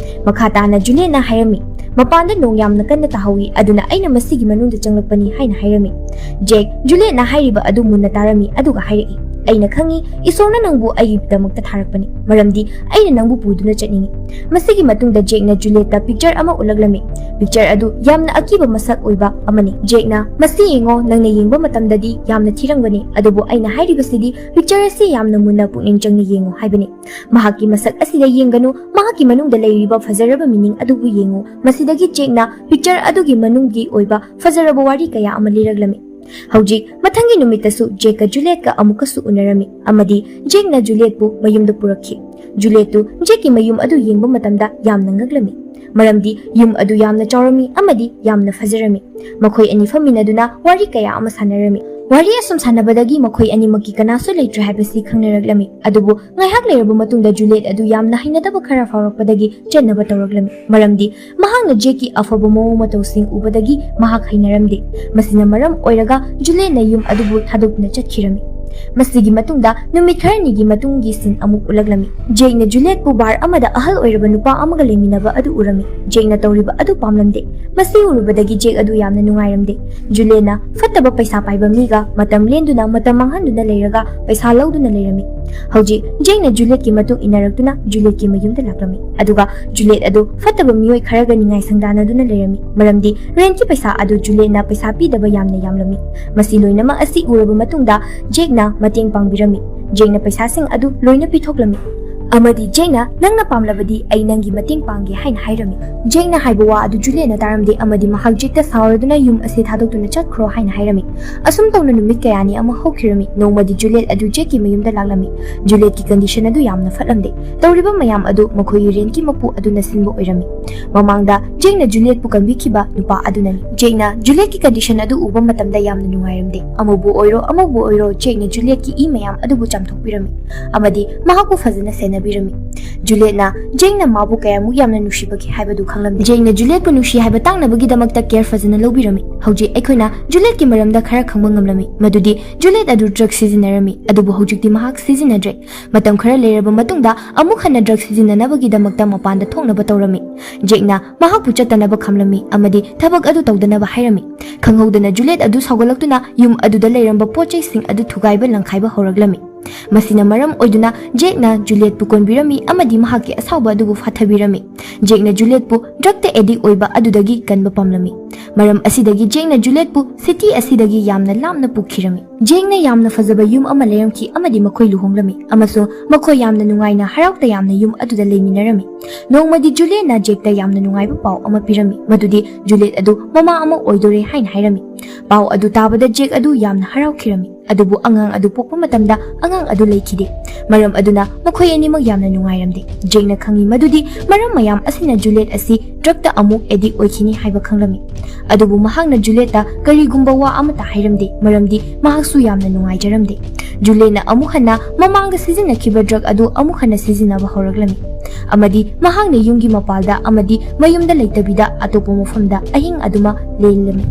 ꯃꯈꯥ ꯇꯥꯅ ꯖꯨꯂꯤꯌꯠꯅ ꯍꯥꯏꯔꯝꯃꯤ, "ꯃꯄꯥꯟꯗ ꯅꯣꯡ ꯌꯥꯝꯅ ꯀꯟꯅ ꯇꯥꯍꯧꯏ, ꯑꯗꯨꯅ ꯑꯩꯅ ꯃꯁꯤꯒꯤ ꯃꯅꯨꯡꯗ ꯆꯪꯂꯛꯄꯅꯤ" ꯍꯥꯏꯅ ꯍꯥꯏꯔꯝꯃꯤ꯫ ꯖꯦꯛ ꯖꯨꯂꯤꯌꯠꯅ ꯍꯥꯏꯔꯤꯕ ꯑꯗꯨ ꯃꯨꯟꯅ ꯇꯥꯔꯝꯃꯤ ꯑꯗꯨꯒ ꯍꯥꯏꯔꯛꯏ, "ꯑꯩꯅ ꯈꯪꯏ, ꯏꯁꯣꯔꯅ ꯅꯪꯕꯨ ꯑꯩꯒꯤꯗꯃꯛꯇ ꯊꯥꯔꯛꯄꯅꯤ, ꯃꯔꯝꯗꯤ ꯑꯩꯅ ꯅꯪꯕꯨ ꯄꯨꯗꯨꯅ ꯆꯠꯅꯤꯡꯏ"꯫ ꯃꯁꯤꯒꯤ ꯃꯇꯨꯡꯗ ꯖꯦꯛꯅ ꯖꯨꯂꯤꯌꯠꯇ ꯄꯤꯛꯆꯔ ꯑꯃ ꯎꯠꯂꯛꯂꯝꯃꯤ꯫ ꯄꯤꯛꯆꯔ ꯑꯗꯨ ꯌꯥꯝꯅ ꯑꯀꯤꯕ ꯃꯁꯛ ꯑꯣꯏꯕ ꯑꯃꯅꯤ꯫ ꯖꯦꯛꯅ, "ꯃꯁꯤ ꯌꯦꯡꯉꯣ, ꯅꯪꯅ ꯌꯦꯡꯕ ꯃꯇꯝꯗꯗꯤ ꯌꯥꯝꯅ ꯊꯤꯔꯝꯒꯅꯤ, ꯑꯗꯨꯕꯨ ꯑꯩꯅ ꯍꯥꯏꯔꯤꯕꯁꯤꯗꯤ ꯄꯤꯛꯆꯔ ꯑꯁꯤ ꯌꯥꯝꯅ ꯃꯨꯟꯅ ꯄꯨꯛꯅꯤꯡ ꯆꯪꯅ ꯌꯦꯡꯉꯨ ꯍꯥꯏꯕꯅꯤ꯫ ꯃꯍꯥꯛꯀꯤ ꯃꯁꯛ ꯑꯁꯤꯗ ꯌꯦꯡꯒꯅꯨ, ꯃꯍꯥꯛꯀꯤ ꯃꯅꯨꯡꯗ ꯂꯩꯔꯤꯕ ꯐꯖꯔꯕ ꯃꯤꯅꯤꯡ ꯑꯗꯨꯕꯨ ꯌꯦꯡꯉꯨ"꯫ ꯃꯁꯤꯗꯒꯤ ꯖꯦꯛꯅ ꯄꯤꯛꯆꯔ ꯑꯗꯨꯒꯤ ꯃꯅꯨꯡꯒꯤ ꯑꯣꯏꯕ ꯐꯖꯔꯕ ꯋꯥꯔꯤ ꯀꯌꯥ ꯑꯃ ꯂꯤꯔꯛꯂꯝꯃꯤ꯫ ꯍꯧꯖꯤꯛ ꯃꯊꯪꯒꯤ ꯅꯨꯃꯤꯠꯇꯁꯨ ꯖꯦꯛꯀ ꯖꯨꯂꯤꯌꯠꯀ ꯑꯃꯨꯛꯀꯁꯨ ꯎꯅꯔꯝꯃꯤ, ꯑꯃꯗꯤ ꯖꯦꯛꯅ ꯖꯨꯂꯤꯌꯠꯄꯨ ꯃꯌꯨꯝꯗ ꯄꯨꯔꯛꯈꯤ꯫ ꯖꯨꯂꯤꯌꯠꯇꯨ ꯖꯦꯛꯀꯤ ꯃꯌꯨꯝ ꯑꯗꯨ ꯌꯦꯡꯕ ꯃꯇꯝꯗ ꯌꯥꯝꯅ ꯉꯛꯂꯝꯃꯤ, ꯃꯔꯝꯗꯤ ꯌꯨꯝ ꯑꯗꯨ ꯌꯥꯝꯅ ꯆꯥꯎꯔꯝꯃꯤ ꯑꯃꯗꯤ ꯌꯥꯝꯅ ꯐꯖꯔꯝꯃꯤ꯫ ꯃꯈꯣꯏ ꯑꯅꯤ ꯐꯝꯃꯤꯟꯅꯗꯨꯅ ꯋꯥꯔꯤ ꯀꯌꯥ ꯑꯃ ꯁꯥꯟꯅꯔꯝꯃꯤ꯫ ꯋꯥꯔꯤ ꯑꯁꯨꯝ ꯁꯥꯟꯅꯕꯗꯒꯤ ꯃꯈꯣꯏ ꯑꯅꯤꯃꯛꯀꯤ ꯀꯅꯥꯁꯨ ꯂꯩꯇ꯭ꯔꯦ ꯍꯥꯏꯕꯁꯤ ꯈꯪꯅꯔꯛꯂꯝꯃꯤ꯫ ꯑꯗꯨꯕꯨ ꯉꯥꯏꯍꯥꯛ ꯂꯩꯔꯕ ꯃꯇꯨꯡꯗ ꯖꯨꯂꯤꯌꯠ ꯑꯗꯨ ꯌꯥꯝꯅ ꯍꯩꯅꯗꯕ ꯈꯔ ꯐꯥꯎꯔꯛꯄꯗꯒꯤ ꯆꯦꯟꯅꯕ ꯇꯧꯔꯛꯂꯝꯃꯤ, ꯃꯔꯝꯗꯤ ꯃꯍꯥꯛꯅ ꯖꯦꯛꯀꯤ ꯑꯐꯕ ꯃꯑꯣꯡ ꯃꯇꯧꯁꯤꯡ ꯎꯕꯗꯒꯤ ꯃꯍꯥꯛ ꯍꯩꯅꯔꯝꯗꯦ꯫ ꯃꯁꯤꯅ ꯃꯔꯝ ꯑꯣꯏꯔꯒ ꯖꯨꯂꯤꯌꯠꯅ ꯌꯨꯝ ꯑꯗꯨꯕꯨ ꯊꯥꯗꯣꯛꯇꯨꯅ ꯆꯠꯈꯤꯔꯝꯃꯤ꯫ ꯃꯁꯤꯒꯤ ꯃꯇꯨꯡꯗ ꯅꯨꯃꯤꯠ ꯈꯔꯅꯤꯒꯤ ꯃꯇꯨꯡꯒꯤ ꯁꯤꯟ ꯑꯃꯨꯛ ꯎꯠꯂꯛꯂꯝꯃꯤ꯫ ꯖꯦꯛꯅ ꯖꯨꯂꯤꯌꯠꯄꯨ ꯕꯥꯔ ꯑꯃꯗ ꯑꯍꯜ ꯑꯣꯏꯔꯕ ꯅꯨꯄꯥ ꯑꯃꯒ ꯂꯩꯃꯤꯟꯅꯕ ꯑꯗꯨ ꯎꯔꯝꯃꯤ꯫ ꯖꯦꯛꯅ ꯇꯧꯔꯤꯕ ꯑꯗꯨ ꯄꯥꯝꯂꯝꯗꯦ꯫ ꯃꯁꯤ ꯎꯔꯨꯕꯗꯒꯤ ꯖꯦꯛ ꯑꯗꯨ ꯌꯥꯝꯅ ꯅꯨꯡꯉꯥꯏꯔꯝꯗꯦ꯫ ꯖꯨꯂꯤꯌꯠꯅ ꯐꯠꯇꯕ ꯄꯩꯁꯥ ꯄꯥꯏꯕ ꯃꯤꯒ ꯃꯇꯝ ꯂꯦꯟꯗꯨꯅ, ꯃꯇꯝ ꯃꯥꯡꯍꯟꯗꯨꯅ ꯂꯩꯔꯒ ꯄꯩꯁꯥ ꯂꯧꯗꯨꯅ ꯂꯩꯔꯝꯃꯤ꯫ ꯍꯧꯖꯤꯛ ꯖꯦꯛꯅ ꯖꯨꯂꯤꯌꯠꯀꯤ ꯃꯇꯨꯡ ꯏꯟꯅꯔꯛꯇꯨꯅ ꯖꯨꯂꯤꯌꯠꯀꯤ ꯃꯌꯨꯝꯗ ꯂꯥꯛꯂꯝꯃꯤ꯫ ꯑꯗꯨꯒ ꯖꯨꯂꯤꯌꯠ ꯑꯗꯨ ꯐꯠꯇꯕ ꯃꯤꯑꯣꯏ ꯈꯔꯒ ꯅꯤꯡꯉꯥꯏ ꯁꯪꯗꯥꯅꯗꯨꯅ ꯂꯩꯔꯝꯃꯤ, ꯃꯔꯝꯗꯤ ꯔꯦꯟꯠꯀꯤ ꯄꯩꯁꯥ ꯑꯗꯨ ꯖꯨꯂꯤꯌꯠꯅ ꯄꯩꯁꯥ ꯄꯤꯗꯕ ꯌꯥꯝꯅ ꯌꯥꯝꯂꯝꯃꯤ꯫ ꯃꯁꯤ ꯂꯣꯏꯅꯃꯛ ꯑꯁꯤ ꯎꯔꯕ ꯃꯇꯨꯡꯗ ꯖꯦꯛꯅ ꯃꯇꯦꯡ ꯄꯥꯡꯕꯤꯔꯝꯃꯤ꯫ ꯖꯦꯛꯅ ꯄꯩꯁꯥꯁꯤꯡ ꯑꯗꯨ ꯂꯣꯏꯅ ꯄꯤꯊꯣꯛꯂꯝꯃꯤ꯫ ꯑꯃꯗꯤ ꯖꯦꯛꯅ, "ꯅꯪꯅ ꯄꯥꯝꯂꯕꯗꯤ ꯑꯩ ꯅꯪꯒꯤ ꯃꯇꯦꯡ ꯄꯥꯡꯒꯦ" ꯍꯥꯏꯅ ꯍꯥꯏꯔꯝꯃꯤ꯫ ꯖꯦꯛꯅ ꯍꯥꯏꯕ ꯋꯥ ꯑꯗꯨ ꯖꯨꯂꯤꯌꯠꯅ ꯇꯥꯔꯝꯗꯦ ꯑꯃꯗꯤ ꯃꯍꯥꯛ ꯖꯦꯛꯇ ꯁꯥꯎꯔꯗꯨꯅ ꯌꯨꯝ ꯑꯁꯤ ꯊꯥꯗꯣꯛꯇꯨꯅ ꯆꯠꯈ꯭ꯔꯣ ꯍꯥꯏꯅ ꯍꯥꯏꯔꯝꯃꯤ꯫ ꯑꯁꯨꯝ ꯇꯧꯅ ꯅꯨꯃꯤꯠ ꯀꯌꯥꯅꯤ ꯑꯃ ꯍꯧꯈꯤꯔꯝꯃꯤ꯫ ꯅꯣꯡꯃꯗꯤ ꯖꯨꯂꯤꯌꯠ ꯑꯗꯨ ꯖꯦꯛꯀꯤ ꯃꯌꯨꯝꯗ ꯂꯥꯛꯂꯝꯃꯤ꯫ ꯖꯨꯂꯤꯌꯠꯀꯤ ꯀꯟꯗꯤꯁꯟ ꯑꯗꯨ ꯌꯥꯝꯅ ꯐꯠꯂꯝꯗꯦ꯫ ꯇꯧꯔꯤꯕ ꯃꯌꯥꯝ ꯑꯗꯨ ꯃꯈꯣꯏꯒꯤ ꯔꯦꯟꯠꯀꯤ ꯃꯄꯨ ꯑꯗꯨꯅ ꯁꯤꯟꯕ ꯑꯣꯏꯔꯝꯃꯤ꯫ ꯃꯃꯥꯡꯗ ꯖꯦꯛꯅ ꯖꯨꯂꯤꯌꯠꯄꯨ ꯀꯟꯕꯤꯈꯤꯕ ꯅꯨꯄꯥ ꯑꯗꯨꯅꯅꯤ꯫ ꯖꯦꯛꯅ ꯖꯨꯂꯤꯌꯠꯀꯤ ꯀꯟꯗꯤꯁꯟ ꯑꯗꯨ ꯎꯕ ꯃꯇꯝꯗ ꯌꯥꯝꯅ ꯅꯨꯡꯉꯥꯏꯔꯝꯗꯦ꯫ ꯑꯃꯕꯨ ꯑꯣꯏꯔꯣ, ꯑꯃꯕꯨ ꯑꯣꯏꯔꯣ, ꯖꯦꯛꯅ ꯖꯨꯂꯤꯌꯠꯀꯤ ꯏ ꯃꯌꯥꯝ ꯑꯗꯨꯕꯨ ꯆꯥꯝꯊꯣꯛꯄꯤꯔꯝꯃꯤ ꯑꯃꯗꯤ ꯃꯍꯥꯛꯄꯨ ꯐꯖꯅ ꯁꯦꯟꯅꯕꯤꯔꯝꯃꯤ꯫ ꯖꯨꯂꯤꯌꯠꯅ ꯖꯦꯛꯅ ꯃꯥꯕꯨ ꯀꯌꯥꯃꯨꯛ ꯌꯥꯝꯅ ꯅꯨꯡꯁꯤꯕꯒꯦ ꯍꯥꯏꯕꯗꯨ ꯈꯪꯂꯝꯃꯤ꯫ ꯖꯦꯛꯅ ꯖꯨꯂꯤꯌꯠꯄꯨ ꯅꯨꯡꯁꯤ ꯍꯥꯏꯕ ꯇꯥꯛꯅꯕꯒꯤꯗꯃꯛꯇ ꯀꯦꯌꯔ ꯐꯖꯅ ꯂꯧꯕꯤꯔꯝꯃꯤ꯫ ꯍꯧꯖꯤꯛ ꯑꯩꯈꯣꯏꯅ ꯖꯨꯂꯤꯌꯠꯀꯤ ꯃꯔꯝꯗ ꯈꯔ ꯈꯪꯕ ꯉꯝꯂꯝꯃꯤ, ꯃꯗꯨꯗꯤ ꯖꯨꯂꯤꯌꯠ ꯑꯗꯨ ꯗ꯭ꯔꯒ ꯁꯤꯖꯤꯟꯅꯔꯝꯃꯤ, ꯑꯗꯨꯕꯨ ꯍꯧꯖꯤꯛꯇꯤ ꯃꯍꯥꯛ ꯁꯤꯖꯤꯟꯅꯗ꯭ꯔꯦ꯫ ꯃꯇꯝ ꯈꯔ ꯂꯩꯔꯕ ꯃꯇꯨꯡꯗ ꯑꯃꯨꯛ ꯍꯟꯅ ꯗ꯭ꯔꯒ ꯁꯤꯖꯤꯟꯅꯅꯕꯒꯤꯗꯃꯛꯇ ꯃꯄꯥꯟꯗ ꯊꯣꯛꯅꯕ ꯇꯧꯔꯝꯃꯤ꯫ ꯖꯦꯛꯅ ꯃꯍꯥꯛꯄꯨ ꯆꯠꯇꯅꯕ ꯈꯥꯝꯂꯝꯃꯤ ꯑꯃꯗꯤ ꯊꯕꯛ ꯑꯗꯨ ꯇꯧꯗꯅꯕ ꯍꯥꯏꯔꯝꯃꯤ꯫ ꯈꯪꯍꯧꯗꯅ ꯖꯨꯂꯤꯌꯠ ꯑꯗꯨ ꯁꯥꯎꯒꯠꯂꯛꯇꯨꯅ ꯌꯨꯝ ꯑꯗꯨꯗ ꯂꯩꯔꯝꯕ ꯄꯣꯠ ꯆꯩꯁꯤꯡ ꯑꯗꯨ ꯊꯨꯒꯥꯏꯕ ꯂꯪꯈꯥꯏꯕ ꯍꯧꯔꯛꯂꯝꯃꯤ꯫ ꯃꯁꯤꯅ ꯃꯔꯝ ꯑꯣꯏꯗꯨꯅ ꯖꯦꯛꯅ ꯖꯨꯂꯤꯌꯠꯄꯨ ꯀꯣꯟꯕꯤꯔꯝꯃꯤ ꯑꯃꯗꯤ ꯃꯍꯥꯛꯀꯤ ꯑꯁꯥꯎꯕ ꯑꯗꯨꯕꯨ ꯐꯥꯊꯕꯤꯔꯝꯃꯤ꯫ ꯖꯦꯛꯅ ꯖꯨꯂꯤꯌꯠꯄꯨ ꯗ꯭ꯔꯒꯇ ꯑꯦꯗꯤꯛ ꯑꯣꯏꯕ ꯑꯗꯨꯗꯒꯤ ꯀꯟꯕ ꯄꯥꯝꯂꯝꯃꯤ꯫ ꯃꯔꯝ ꯑꯁꯤꯗꯒꯤ ꯖꯦꯛꯅ ꯖꯨꯂꯤꯌꯠꯄꯨ ꯁꯤꯇꯤ ꯑꯁꯤꯗꯒꯤ ꯌꯥꯝꯅ ꯂꯥꯞꯅ ꯄꯨꯈꯤꯔꯝꯃꯤ꯫ ꯖꯦꯛꯅ ꯌꯥꯝꯅ ꯐꯖꯕ ꯌꯨꯝ ꯑꯃ ꯂꯩꯔꯝꯈꯤ ꯑꯃꯗꯤ ꯃꯈꯣꯏ ꯂꯨꯍꯣꯡꯂꯝꯃꯤ, ꯑꯃꯁꯨꯡ ꯃꯈꯣꯏ ꯌꯥꯝꯅ ꯅꯨꯡꯉꯥꯏꯅ ꯍꯔꯥꯎ ꯇꯌꯥꯝꯅ ꯌꯨꯝ ꯑꯗꯨꯗ ꯂꯩꯃꯤꯟꯅꯔꯝꯃꯤ꯫ ꯅꯣꯡꯃꯗꯤ ꯖꯨꯂꯤꯌꯦꯠꯅ ꯖꯦꯛꯇ ꯌꯥꯝꯅ ꯅꯨꯡꯉꯥꯏꯕ ꯄꯥꯎ ꯑꯃ ꯄꯤꯔꯝꯃꯤ, ꯃꯗꯨꯗꯤ ꯖꯨꯂꯤꯌꯦꯠ ꯑꯗꯨ ꯃꯃꯥ ꯑꯃ ꯑꯣꯏꯗꯣꯔꯦ ꯍꯥꯏꯅ ꯍꯥꯏꯔꯝꯃꯤ꯫ ꯄꯥꯎ ꯑꯗꯨ ꯇꯥꯕꯗ ꯖꯦꯛ ꯑꯗꯨ ꯌꯥꯝꯅ ꯍꯔꯥꯎꯈꯤꯔꯝꯃꯤ, ꯑꯗꯨꯕꯨ ꯑꯉꯥꯡ ꯑꯗꯨ ꯄꯣꯛꯄ ꯃꯇꯝꯗ ꯑꯉꯥꯡ ꯑꯗꯨ ꯂꯩꯈꯤꯗꯦ꯫ ꯃꯔꯝ ꯑꯗꯨꯅ ꯃꯈꯣꯏ ꯑꯅꯤꯃꯛ ꯌꯥꯝꯅ ꯅꯨꯡꯉꯥꯏꯔꯝꯗꯦ꯫ ꯖꯦꯛꯅ ꯈꯪꯏ ꯃꯗꯨꯗꯤ ꯃꯔꯝ ꯃꯌꯥꯝ ꯑꯁꯤꯅ ꯖꯨꯂꯤꯌꯦꯠ ꯑꯁꯤ ꯗ꯭ꯔꯒꯇ ꯑꯃꯨꯛ ꯑꯦꯗꯤꯛ ꯑꯣꯏꯈꯤꯅꯤ ꯍꯥꯏꯕ ꯈꯪꯂꯝꯃꯤ꯫ ꯑꯗꯨꯕꯨ ꯃꯍꯥꯛꯅ ꯖꯨꯂꯤꯌꯦꯠꯇ ꯀꯔꯤꯒꯨꯝꯕ ꯋꯥ ꯑꯃꯠꯇ ꯍꯥꯏꯔꯝꯗꯦ, ꯃꯔꯝꯗꯤ ꯃꯍꯥꯛꯁꯨ ꯌꯥꯝꯅ ꯅꯨꯡꯉꯥꯏꯖꯔꯝꯗꯦ꯫ ꯖꯨꯂꯤꯌꯦꯠꯅ ꯑꯃꯨꯛ ꯍꯟꯅ ꯃꯃꯥꯡꯗ ꯁꯤꯖꯤꯟꯅꯈꯤꯕ ꯗ꯭ꯔꯒ ꯑꯗꯨ ꯑꯃꯨꯛ ꯍꯟꯅ ꯁꯤꯖꯤꯟꯅꯕ ꯍꯧꯔꯛꯂꯝꯃꯤ, ꯑꯃꯗꯤ ꯃꯍꯥꯛꯅ ꯌꯨꯝꯒꯤ ꯃꯄꯥꯜꯗ ꯑꯃꯗꯤ ꯃꯌꯨꯝꯗ ꯂꯩꯇꯕꯤꯗ ꯑꯇꯣꯞꯄ ꯃꯐꯝꯗ ꯑꯍꯤꯡ ꯑꯗꯨꯃꯛ ꯂꯦꯜꯂꯝꯃꯤ꯫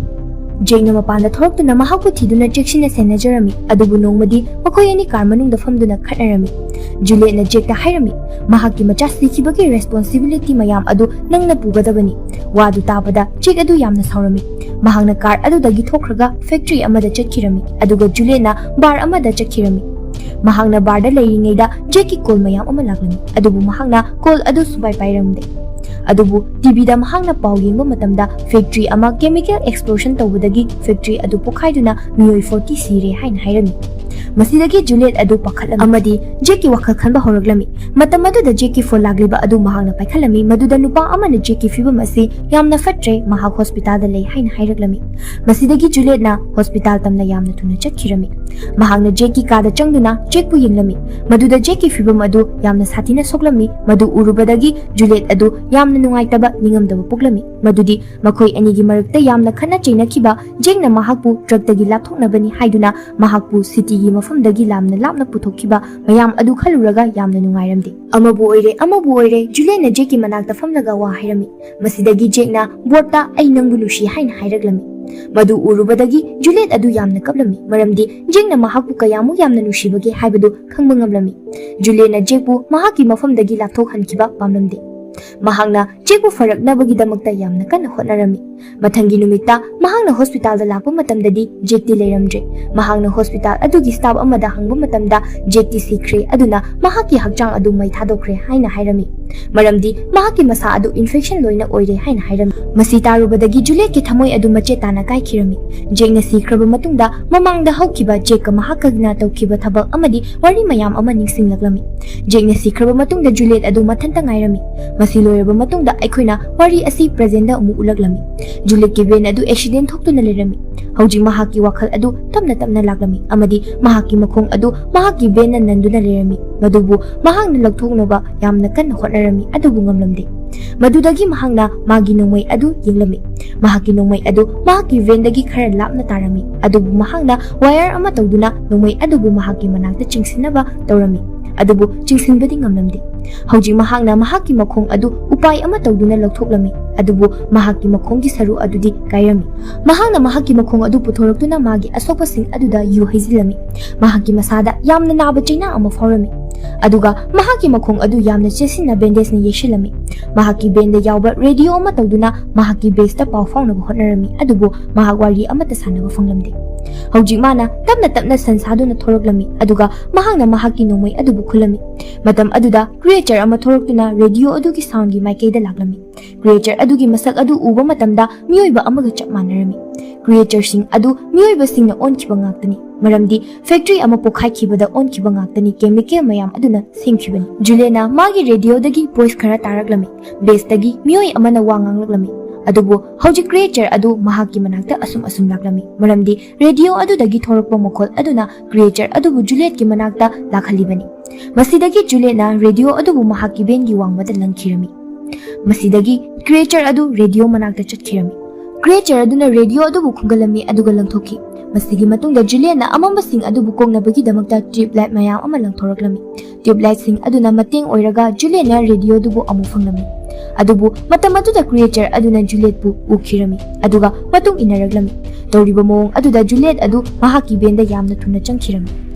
ꯖꯦꯛꯅ ꯃꯄꯥꯟꯗ ꯊꯣꯔꯛꯇꯨꯅ ꯃꯍꯥꯛꯄꯨ ꯊꯤꯗꯨꯅ ꯆꯦꯛꯁꯤꯟꯅ ꯁꯦꯟꯅꯖꯔꯝꯃꯤ, ꯑꯗꯨꯕꯨ ꯅꯣꯡꯃꯗꯤ ꯃꯈꯣꯏ ꯑꯅꯤ ꯀꯥꯔ ꯃꯅꯨꯡꯗ ꯐꯝꯗꯨꯅ ꯈꯠꯅꯔꯝꯃꯤ꯫ ꯖꯨꯂꯤꯌꯦꯠꯅ ꯖꯦꯛꯇ ꯍꯥꯏꯔꯝꯃꯤ, "ꯃꯍꯥꯛꯀꯤ ꯃꯆꯥ ꯁꯤꯈꯤꯕꯒꯤ ꯔꯦꯁꯄꯣꯟꯁꯤꯕꯤꯂꯤꯇꯤ ꯃꯌꯥꯝ ꯑꯗꯨ ꯅꯪꯅ ꯄꯨꯒꯗꯕꯅꯤ꯫" ꯋꯥꯗꯨ ꯇꯥꯕꯗ ꯖꯦꯛ ꯑꯗꯨ ꯌꯥꯝꯅ ꯁꯥꯎꯔꯝꯃꯤ꯫ ꯃꯍꯥꯛꯅ ꯀꯥꯔ ꯑꯗꯨꯗꯒꯤ ꯊꯣꯛꯈ꯭ꯔꯒ ꯐꯦꯛꯇ꯭ꯔꯤ ꯑꯃꯗ ꯆꯠꯈꯤꯔꯝꯃꯤ, ꯑꯗꯨꯒ ꯖꯨꯂꯤꯌꯦꯠꯅ ꯕꯥꯔ ꯑꯃꯗ ꯆꯠꯈꯤꯔꯝꯃꯤ꯫ ꯃꯍꯥꯛꯅ ꯕꯥꯔꯗ ꯂꯩꯔꯤꯉꯩꯗ ꯖꯦꯛꯀꯤ ꯀꯣꯜ ꯃꯌꯥꯝ ꯑꯃ ꯂꯥꯛꯂꯝꯃꯤ, ꯑꯗꯨꯕꯨ ꯃꯍꯥꯛꯅ ꯀꯣꯜ ꯑꯗꯨ ꯁꯨꯡꯄꯥꯏ ꯄꯥꯏꯔꯝꯗꯦ꯫ ꯑꯗꯨꯕꯨ ꯇꯤꯚꯤꯗ ꯃꯍꯥꯛꯅ ꯄꯥꯎ ꯌꯦꯡꯕ ꯃꯇꯝꯗ ꯐꯦꯛꯇ꯭ꯔꯤ ꯑꯃ ꯀꯦꯃꯤꯀꯦꯜ ꯑꯦꯛꯁꯄ꯭ꯂꯣꯖꯟ ꯇꯧꯕꯗꯒꯤ ꯐꯦꯛꯇ꯭ꯔꯤ ꯑꯗꯨ ꯄꯣꯈꯥꯏꯗꯨꯅ ꯃꯤꯑꯣꯏ ꯐꯣꯔꯇꯤ ꯁꯤꯔꯦ ꯍꯥꯏꯅ ꯍꯥꯏꯔꯝꯃꯤ꯫ ꯃꯁꯤꯗꯒꯤ ꯖꯨꯂꯤꯌꯦꯠ ꯑꯗꯨ ꯄꯥꯈꯠꯂꯝꯃꯤ ꯑꯃꯗꯤ ꯖꯦꯛꯀꯤ ꯋꯥꯈꯜ ꯈꯟꯕ ꯍꯧꯔꯛꯂꯝꯃꯤ꯫ ꯃꯇꯝ ꯑꯗꯨꯗ ꯖꯦꯛꯀꯤ ꯐꯣꯟ ꯂꯥꯛꯂꯤꯕ ꯑꯗꯨ ꯃꯍꯥꯛꯅ ꯄꯥꯏꯈꯠꯂꯝꯃꯤ, ꯃꯗꯨꯗ ꯅꯨꯄꯥ ꯑꯃꯅ ꯖꯦꯛꯀꯤ ꯐꯤꯕꯝ ꯑꯁꯤ ꯌꯥꯝꯅ ꯐꯠꯇ꯭ꯔꯦ, ꯃꯍꯥꯛ ꯍꯣꯁꯄꯤꯇꯥꯜꯗ ꯂꯩ ꯍꯥꯏꯅ ꯍꯥꯏꯔꯛꯂꯝꯃꯤ꯫ ꯃꯁꯤꯗꯒꯤ ꯖꯨꯂꯤꯌꯦꯠꯅ ꯍꯣꯁꯄꯤꯇꯥꯜ ꯇꯝꯅ ꯌꯥꯝꯅ ꯊꯨꯅ ꯆꯠꯈꯤꯔꯝꯃꯤ꯫ ꯃꯍꯥꯛꯅ ꯖꯦꯛꯀꯤ ꯀꯥꯗ ꯆꯪꯗꯨꯅ ꯖꯦꯛꯄꯨ ꯌꯦꯡꯂꯝꯃꯤ, ꯃꯗꯨꯗ ꯖꯦꯛꯀꯤ ꯐꯤꯕꯝ ꯑꯗꯨ ꯌꯥꯝꯅ ꯁꯥꯊꯤꯅ ꯁꯣꯛꯂꯝꯃꯤ꯫ ꯃꯗꯨ ꯎꯔꯨꯕꯗꯒꯤ ꯖꯨꯂꯤꯌꯦꯠ ꯑꯗꯨ ꯌꯥꯝꯅ ꯅꯨꯡꯉꯥꯏꯇꯕ, ꯅꯤꯡꯉꯝꯗꯕ ꯄꯣꯛꯂꯝꯃꯤ, ꯃꯗꯨꯗꯤ ꯃꯈꯣꯏ ꯑꯅꯤꯒꯤ ꯃꯔꯛꯇ ꯌꯥꯝꯅ ꯈꯠꯅ ꯆꯩꯅꯈꯤꯕ ꯖꯦꯛꯅ ꯃꯍꯥꯛꯄꯨ ꯗ꯭ꯔꯒꯇꯒꯤ ꯂꯥꯞꯊꯣꯛꯅꯕꯅꯤ ꯍꯥꯏꯗꯨꯅ ꯃꯍꯥꯛꯄꯨ ꯁꯤꯇꯤꯒꯤ ꯃꯐꯝꯗꯒꯤ ꯂꯥꯞꯅ ꯂꯥꯞꯅ ꯄꯨꯊꯣꯛꯈꯤꯕ ꯃꯌꯥꯝ ꯑꯗꯨ ꯈꯜꯂꯨꯔꯒ ꯌꯥꯝꯅ ꯅꯨꯡꯉꯥꯏꯔꯝꯗꯦ꯫ ꯑꯃꯕꯨ ꯑꯣꯏꯔꯦ ꯑꯃꯕꯨ ꯑꯣꯏꯔꯦ, ꯖꯨꯂꯤꯌꯦꯠꯅ ꯖꯦꯛꯀꯤ ꯃꯅꯥꯛꯇ ꯐꯝꯂꯒ ꯋꯥ ꯍꯥꯏꯔꯝꯃꯤ꯫ ꯃꯁꯤꯗꯒꯤ ꯖꯦꯛꯅ ꯕꯣꯔꯗꯇ "ꯑꯩ ꯅꯪꯕꯨ ꯅꯨꯡꯁꯤ" ꯍꯥꯏꯅ ꯍꯥꯏꯔꯛꯂꯝꯃꯤ꯫ ꯃꯗꯨ ꯎꯔꯨꯕꯗꯒꯤ ꯖꯨꯂꯤꯌꯦꯠ ꯑꯗꯨ ꯌꯥꯝꯅ ꯀꯞꯂꯝꯃꯤ, ꯃꯔꯝꯗꯤ ꯖꯦꯛꯅ ꯃꯍꯥꯛꯄꯨ ꯀꯌꯥꯃꯨꯛ ꯌꯥꯝꯅ ꯅꯨꯡꯁꯤꯕꯒꯦ ꯍꯥꯏꯕꯗꯨ ꯈꯪꯕ ꯉꯝꯂꯝꯃꯤ꯫ ꯖꯨꯂꯤꯌꯦꯠꯅ ꯖꯦꯛꯄꯨ ꯃꯍꯥꯛꯀꯤ ꯃꯐꯝꯗꯒꯤ ꯂꯥꯞꯊꯣꯛꯍꯟꯈꯤꯕ ꯄꯥꯝꯂꯝꯗꯦ꯫ ꯃꯍꯥꯛꯅ ꯖꯦꯛꯄꯨ ꯐꯔꯛꯅꯕꯒꯤꯗꯃꯛꯇ ꯌꯥꯝꯅ ꯀꯟꯅ ꯍꯣꯠꯅꯔꯝꯃꯤ꯫ ꯃꯊꯪꯒꯤ ꯅꯨꯃꯤꯠꯇ ꯃꯍꯥꯛꯅ ꯍꯣꯁꯄꯤꯇꯥꯜꯗ ꯂꯥꯛꯄ ꯃꯇꯝꯗꯗꯤ ꯖꯦꯛꯇꯤ ꯂꯩꯔꯝꯗ꯭ꯔꯦ꯫ ꯃꯍꯥꯛꯅ ꯍꯣꯁꯄꯤꯇꯥꯜ ꯑꯗꯨꯒꯤ ꯁ꯭ꯇꯥꯐ ꯑꯃꯗ ꯍꯪꯕ ꯃꯇꯝꯗ ꯖꯦꯛꯇꯤ ꯁꯤꯈ꯭ꯔꯦ, ꯑꯗꯨꯅ ꯃꯍꯥꯛꯀꯤ ꯍꯛꯆꯥꯡ ꯑꯗꯨ ꯃꯩ ꯊꯥꯗꯣꯛꯈ꯭ꯔꯦ ꯍꯥꯏꯅ ꯍꯥꯏꯔꯝꯃꯤ꯫ ꯃꯔꯝꯗꯤ ꯃꯍꯥꯛꯀꯤ ꯃꯁꯥ ꯑꯗꯨ ꯏꯟꯐꯦꯛꯁꯟ ꯂꯣꯏꯅ ꯑꯣꯏꯔꯦ ꯍꯥꯏꯅ ꯍꯥꯏꯔꯝꯃꯤ꯫ ꯃꯁꯤ ꯇꯥꯔꯨꯕꯗꯒꯤ ꯖꯨꯂꯤꯌꯠꯀꯤ ꯊꯃꯣꯏ ꯑꯗꯨ ꯃꯆꯦꯠ ꯇꯥꯅ ꯀꯥꯏꯈꯤꯔꯝꯃꯤ꯫ ꯖꯦꯛꯅ ꯁꯤꯈ꯭ꯔꯕ ꯃꯇꯨꯡꯗ ꯃꯃꯥꯡꯗ ꯍꯧꯈꯤꯕ ꯖꯦꯛꯀ ꯃꯍꯥꯛꯀꯅ ꯇꯧꯈꯤꯕ ꯊꯕꯛ ꯑꯃꯗꯤ ꯋꯥꯔꯤ ꯃꯌꯥꯝ ꯑꯃ ꯅꯤꯡꯁꯤꯡꯂꯛꯂꯝꯃꯤ꯫ ꯖꯦꯛꯅ ꯁꯤꯈ꯭ꯔꯕ ꯃꯇꯨꯡꯗ ꯖꯨꯂꯤꯌꯠ ꯑꯗꯨ ꯃꯊꯟꯇ ꯉꯥꯏꯔꯝꯃꯤ꯫ ꯃꯁꯤ ꯂꯣꯏꯔꯕ ꯃꯇꯨꯡꯗ ꯑꯩꯈꯣꯏꯅ ꯋꯥꯔꯤ ꯑꯁꯤ ꯄ꯭ꯔꯦꯖꯦꯟꯗ ꯑꯃꯨꯛ ꯎꯠꯂꯛꯂꯝꯃꯤ꯫ ꯖꯨꯂꯤꯌꯠꯀꯤ ꯚꯦꯟ ꯑꯗꯨ ꯑꯦꯛꯁꯤꯗꯦꯟ ꯊꯣꯛꯇꯨꯅ ꯂꯩꯔꯝꯃꯤ꯫ ꯍꯧꯖꯤꯛ ꯃꯍꯥꯛꯀꯤ ꯋꯥꯈꯜ ꯑꯗꯨ ꯇꯞꯅ ꯇꯞꯅ ꯂꯥꯛꯂꯝꯃꯤ ꯑꯃꯗꯤ ꯃꯍꯥꯛꯀꯤ ꯃꯈꯣꯡ ꯑꯗꯨ ꯃꯍꯥꯛꯀꯤ ꯚꯦꯟꯅ ꯅꯟꯗꯨꯅ ꯂꯩꯔꯝꯃꯤ, ꯃꯗꯨꯕꯨ ꯃꯍꯥꯛꯅ ꯂꯧꯊꯣꯛꯅꯕ ꯌꯥꯝꯅ ꯀꯟꯅ ꯍꯣꯠꯅꯔꯝꯃꯤ, ꯑꯗꯨꯕꯨ ꯉꯝꯂꯝꯗꯦ꯫ ꯃꯗꯨꯗꯒꯤ ꯃꯍꯥꯛꯅ ꯃꯥꯒꯤ ꯅꯣꯡꯃꯩ ꯑꯗꯨ ꯌꯦꯡꯂꯝꯃꯤ꯫ ꯃꯍꯥꯛꯀꯤ ꯅꯣꯡꯃꯩ ꯑꯗꯨ ꯃꯍꯥꯛꯀꯤ ꯚꯦꯟꯗꯒꯤ ꯈꯔ ꯂꯥꯞꯅ ꯇꯥꯔꯝꯃꯤ, ꯑꯗꯨꯕꯨ ꯃꯍꯥꯛꯅ ꯋꯥꯌꯔ ꯑꯃ ꯇꯧꯗꯨꯅ ꯅꯣꯡꯃꯩ ꯑꯗꯨꯕꯨ ꯃꯍꯥꯛꯀꯤ ꯃꯅꯥꯛꯇ ꯆꯤꯡꯁꯤꯟꯅꯕ ꯇꯧꯔꯝꯃꯤ, ꯑꯗꯨꯕꯨ ꯆꯤꯡꯁꯤꯟꯕꯗꯤ ꯉꯝꯂꯝꯗꯦ꯫ ꯍꯧꯖꯤꯛ ꯃꯍꯥꯛꯅ ꯃꯍꯥꯛꯀꯤ ꯃꯈꯣꯡ ꯑꯗꯨ ꯎꯄꯥꯏ ꯑꯃ ꯇꯧꯗꯨꯅ ꯂꯧꯊꯣꯛꯂꯝꯃꯤ, ꯑꯗꯨꯕꯨ ꯃꯍꯥꯛꯀꯤ ꯃꯈꯣꯡꯒꯤ ꯁꯔꯨ ꯑꯗꯨꯗꯤ ꯀꯥꯏꯔꯝꯃꯤ꯫ ꯃꯍꯥꯛꯅ ꯃꯍꯥꯛꯀꯤ ꯃꯈꯣꯡ ꯑꯗꯨ ꯄꯨꯊꯣꯔꯛꯇꯨꯅ ꯃꯥꯒꯤ ꯑꯁꯣꯛꯄꯁꯤꯡ ꯑꯗꯨꯗ ꯌꯨ ꯍꯩꯖꯤꯜꯂꯝꯃꯤ꯫ ꯃꯍꯥꯛꯀꯤ ꯃꯁꯥꯗ ꯌꯥꯝꯅ ꯅꯥꯕ ꯆꯩꯅꯥ ꯑꯃ ꯐꯥꯎꯔꯝꯃꯤ, ꯑꯗꯨꯒ ꯃꯍꯥꯛꯀꯤ ꯃꯈꯣꯡ ꯑꯗꯨ ꯌꯥꯝꯅ ꯆꯦꯠꯁꯤꯟꯅ ꯕꯦꯟꯗꯦꯖꯅ ꯌꯩꯁꯤꯜꯂꯝꯃꯤ꯫ ꯃꯍꯥꯛꯀꯤ ꯚꯦꯟꯗ ꯌꯥꯎꯕ ꯔꯦꯗꯤꯑꯣ ꯑꯃ ꯇꯧꯗꯨꯅ ꯃꯍꯥꯛꯀꯤ ꯕꯦꯁꯇ ꯄꯥꯎ ꯐꯥꯎꯅꯕ ꯍꯣꯠꯅꯔꯝꯃꯤ, ꯑꯗꯨꯕꯨ ꯃꯍꯥꯛ ꯋꯥꯔꯤ ꯑꯃꯠꯇ ꯁꯥꯟꯅꯕ ꯐꯪꯂꯝꯗꯦ꯫ ꯍꯧꯖꯤꯛ ꯃꯥꯅ ꯇꯞꯅ ꯇꯞꯅ ꯁꯟ ꯁꯥꯗꯨꯅ ꯊꯣꯔꯛꯂꯝꯃꯤ, ꯑꯗꯨꯒ ꯃꯍꯥꯛꯅ ꯃꯍꯥꯛꯀꯤ ꯅꯣꯡꯃꯩ ꯑꯗꯨꯕꯨ ꯈꯨꯜꯂꯝꯃꯤ꯫ ꯃꯇꯝ ꯑꯗꯨꯗ ꯀ꯭ꯔꯤꯌꯦꯆꯔ ꯑꯃ ꯊꯣꯔꯛꯇꯨꯅ ꯔꯦꯗꯤꯑꯣ ꯑꯗꯨꯒꯤ ꯁꯥꯎꯟꯒꯤ ꯃꯥꯏꯀꯩꯗ ꯂꯥꯛꯂꯝꯃꯤ꯫ ꯀ꯭ꯔꯤꯌꯦꯆꯔ ꯑꯗꯨꯒꯤ ꯃꯁꯛ ꯑꯗꯨ ꯎꯕ ꯃꯇꯝꯗ ꯃꯤꯑꯣꯏꯕ ꯑꯃꯒ ꯆꯞ ꯃꯥꯟꯅꯔꯝꯃꯤ꯫ ꯀ꯭ꯔꯤꯌꯦꯆꯔꯁꯤꯡ ꯑꯗꯨ ꯃꯤꯑꯣꯏꯕꯁꯤꯡꯅ ꯑꯣꯟꯈꯤꯕ ꯉꯥꯛꯇꯅꯤ, ꯃꯔꯝꯗꯤ ꯐꯦꯛꯇ꯭ꯔꯤ ꯑꯃ ꯄꯣꯈꯥꯏꯈꯤꯕꯗ ꯑꯣꯟꯈꯤꯕ ꯉꯥꯛꯇꯅꯤ, ꯀꯦꯃꯤꯀꯦꯜ ꯃꯌꯥꯝ ꯑꯗꯨꯅ ꯁꯦꯝꯈꯤꯕꯅꯤ꯫ ꯖꯨꯂꯤꯌꯥꯅ ꯃꯥꯒꯤ ꯔꯦꯗꯤꯑꯣꯗꯒꯤ ꯚꯣꯏꯁ ꯈꯔ ꯇꯥꯔꯛꯂꯝꯃꯤ꯫ ꯕꯦꯁꯇꯒꯤ ꯃꯤꯑꯣꯏ ꯑꯃꯅ ꯋꯥ ꯉꯥꯡꯂꯛꯂꯝꯃꯤ, ꯑꯗꯨꯕꯨ ꯍꯧꯖꯤꯛ ꯀ꯭ꯔꯤꯌꯦꯆꯔ ꯑꯗꯨ ꯃꯍꯥꯛꯀꯤ ꯃꯅꯥꯛꯇ ꯑꯁꯨꯝ ꯑꯁꯨꯝ ꯂꯥꯛꯂꯝꯃꯤ, ꯃꯔꯝꯗꯤ ꯔꯦꯗꯤꯑꯣ ꯑꯗꯨꯗꯒꯤ ꯊꯣꯔꯛꯄ ꯃꯈꯣꯜ ꯑꯗꯨꯅ ꯀ꯭ꯔꯤꯌꯦꯆꯔ ꯑꯗꯨꯕꯨ ꯖꯨꯂꯤꯌꯠꯀꯤ ꯃꯅꯥꯛꯇ ꯂꯥꯛꯍꯜꯂꯤꯕꯅꯤ꯫ ꯃꯁꯤꯗꯒꯤ ꯖꯨꯂꯤꯌꯠꯅ ꯔꯦꯗꯤꯑꯣ ꯑꯗꯨꯕꯨ ꯃꯍꯥꯛꯀꯤ ꯚꯦꯟꯒꯤ ꯋꯥꯡꯃꯗ ꯂꯪꯈꯤꯔꯝꯃꯤ꯫ ꯃꯁꯤꯗꯒꯤ ꯀ꯭ꯔꯤꯌꯦꯆꯔ ꯑꯗꯨ ꯔꯦꯗꯤꯑꯣ ꯃꯅꯥꯛꯇ ꯆꯠꯈꯤꯔꯝꯃꯤ꯫ ꯀ꯭ꯔꯤꯌꯦꯆꯔ ꯑꯗꯨꯅ ꯔꯦꯗꯤꯑꯣ ꯑꯗꯨꯕꯨ ꯈꯨꯟꯒꯠꯂꯝꯃꯤ, ꯑꯗꯨꯒ ꯂꯪꯊꯣꯛꯈꯤ꯫ ꯃꯁꯤꯒꯤ ꯃꯇꯨꯡꯗ ꯖꯨꯂꯤꯌꯠꯅ ꯑꯃꯝꯕꯁꯤꯡ ꯑꯗꯨꯕꯨ ꯀꯣꯛꯅꯕꯒꯤꯗꯃꯛꯇ ꯇ꯭ꯌꯨꯕ ꯂꯥꯏꯠ ꯃꯌꯥꯝ ꯑꯃ ꯂꯪꯊꯣꯔꯛꯂꯝꯃꯤ꯫ ꯇ꯭ꯌꯨꯕ ꯂꯥꯏꯠꯁꯤꯡ ꯑꯗꯨꯅ ꯃꯇꯦꯡ ꯑꯣꯏꯔꯒ ꯖꯨꯂꯤꯌꯠꯅ ꯔꯦꯗꯤꯑꯣꯗꯨꯕꯨ ꯑꯃꯨꯛ ꯐꯪꯂꯝꯃꯤ꯫ ꯑꯗꯨꯕꯨ ꯃꯇꯝ ꯑꯗꯨꯗ ꯀ꯭ꯔꯤꯌꯦꯆꯔ ꯑꯗꯨꯅ ꯖꯨꯂꯤꯌꯠꯄꯨ ꯎꯈꯤꯔꯝꯃꯤ, ꯑꯗꯨꯒ ꯃꯇꯨꯡ ꯏꯟꯅꯔꯛꯂꯝꯃꯤ꯫ ꯇꯧꯔꯤꯕ ꯃꯑꯣꯡ ꯑꯗꯨꯗ ꯖꯨꯂꯤꯌꯠ ꯑꯗꯨ ꯃꯍꯥꯛꯀꯤ ꯚꯦꯟꯗ ꯌꯥꯝꯅ ꯊꯨꯅ ꯆꯪꯈꯤꯔꯝꯃꯤ꯫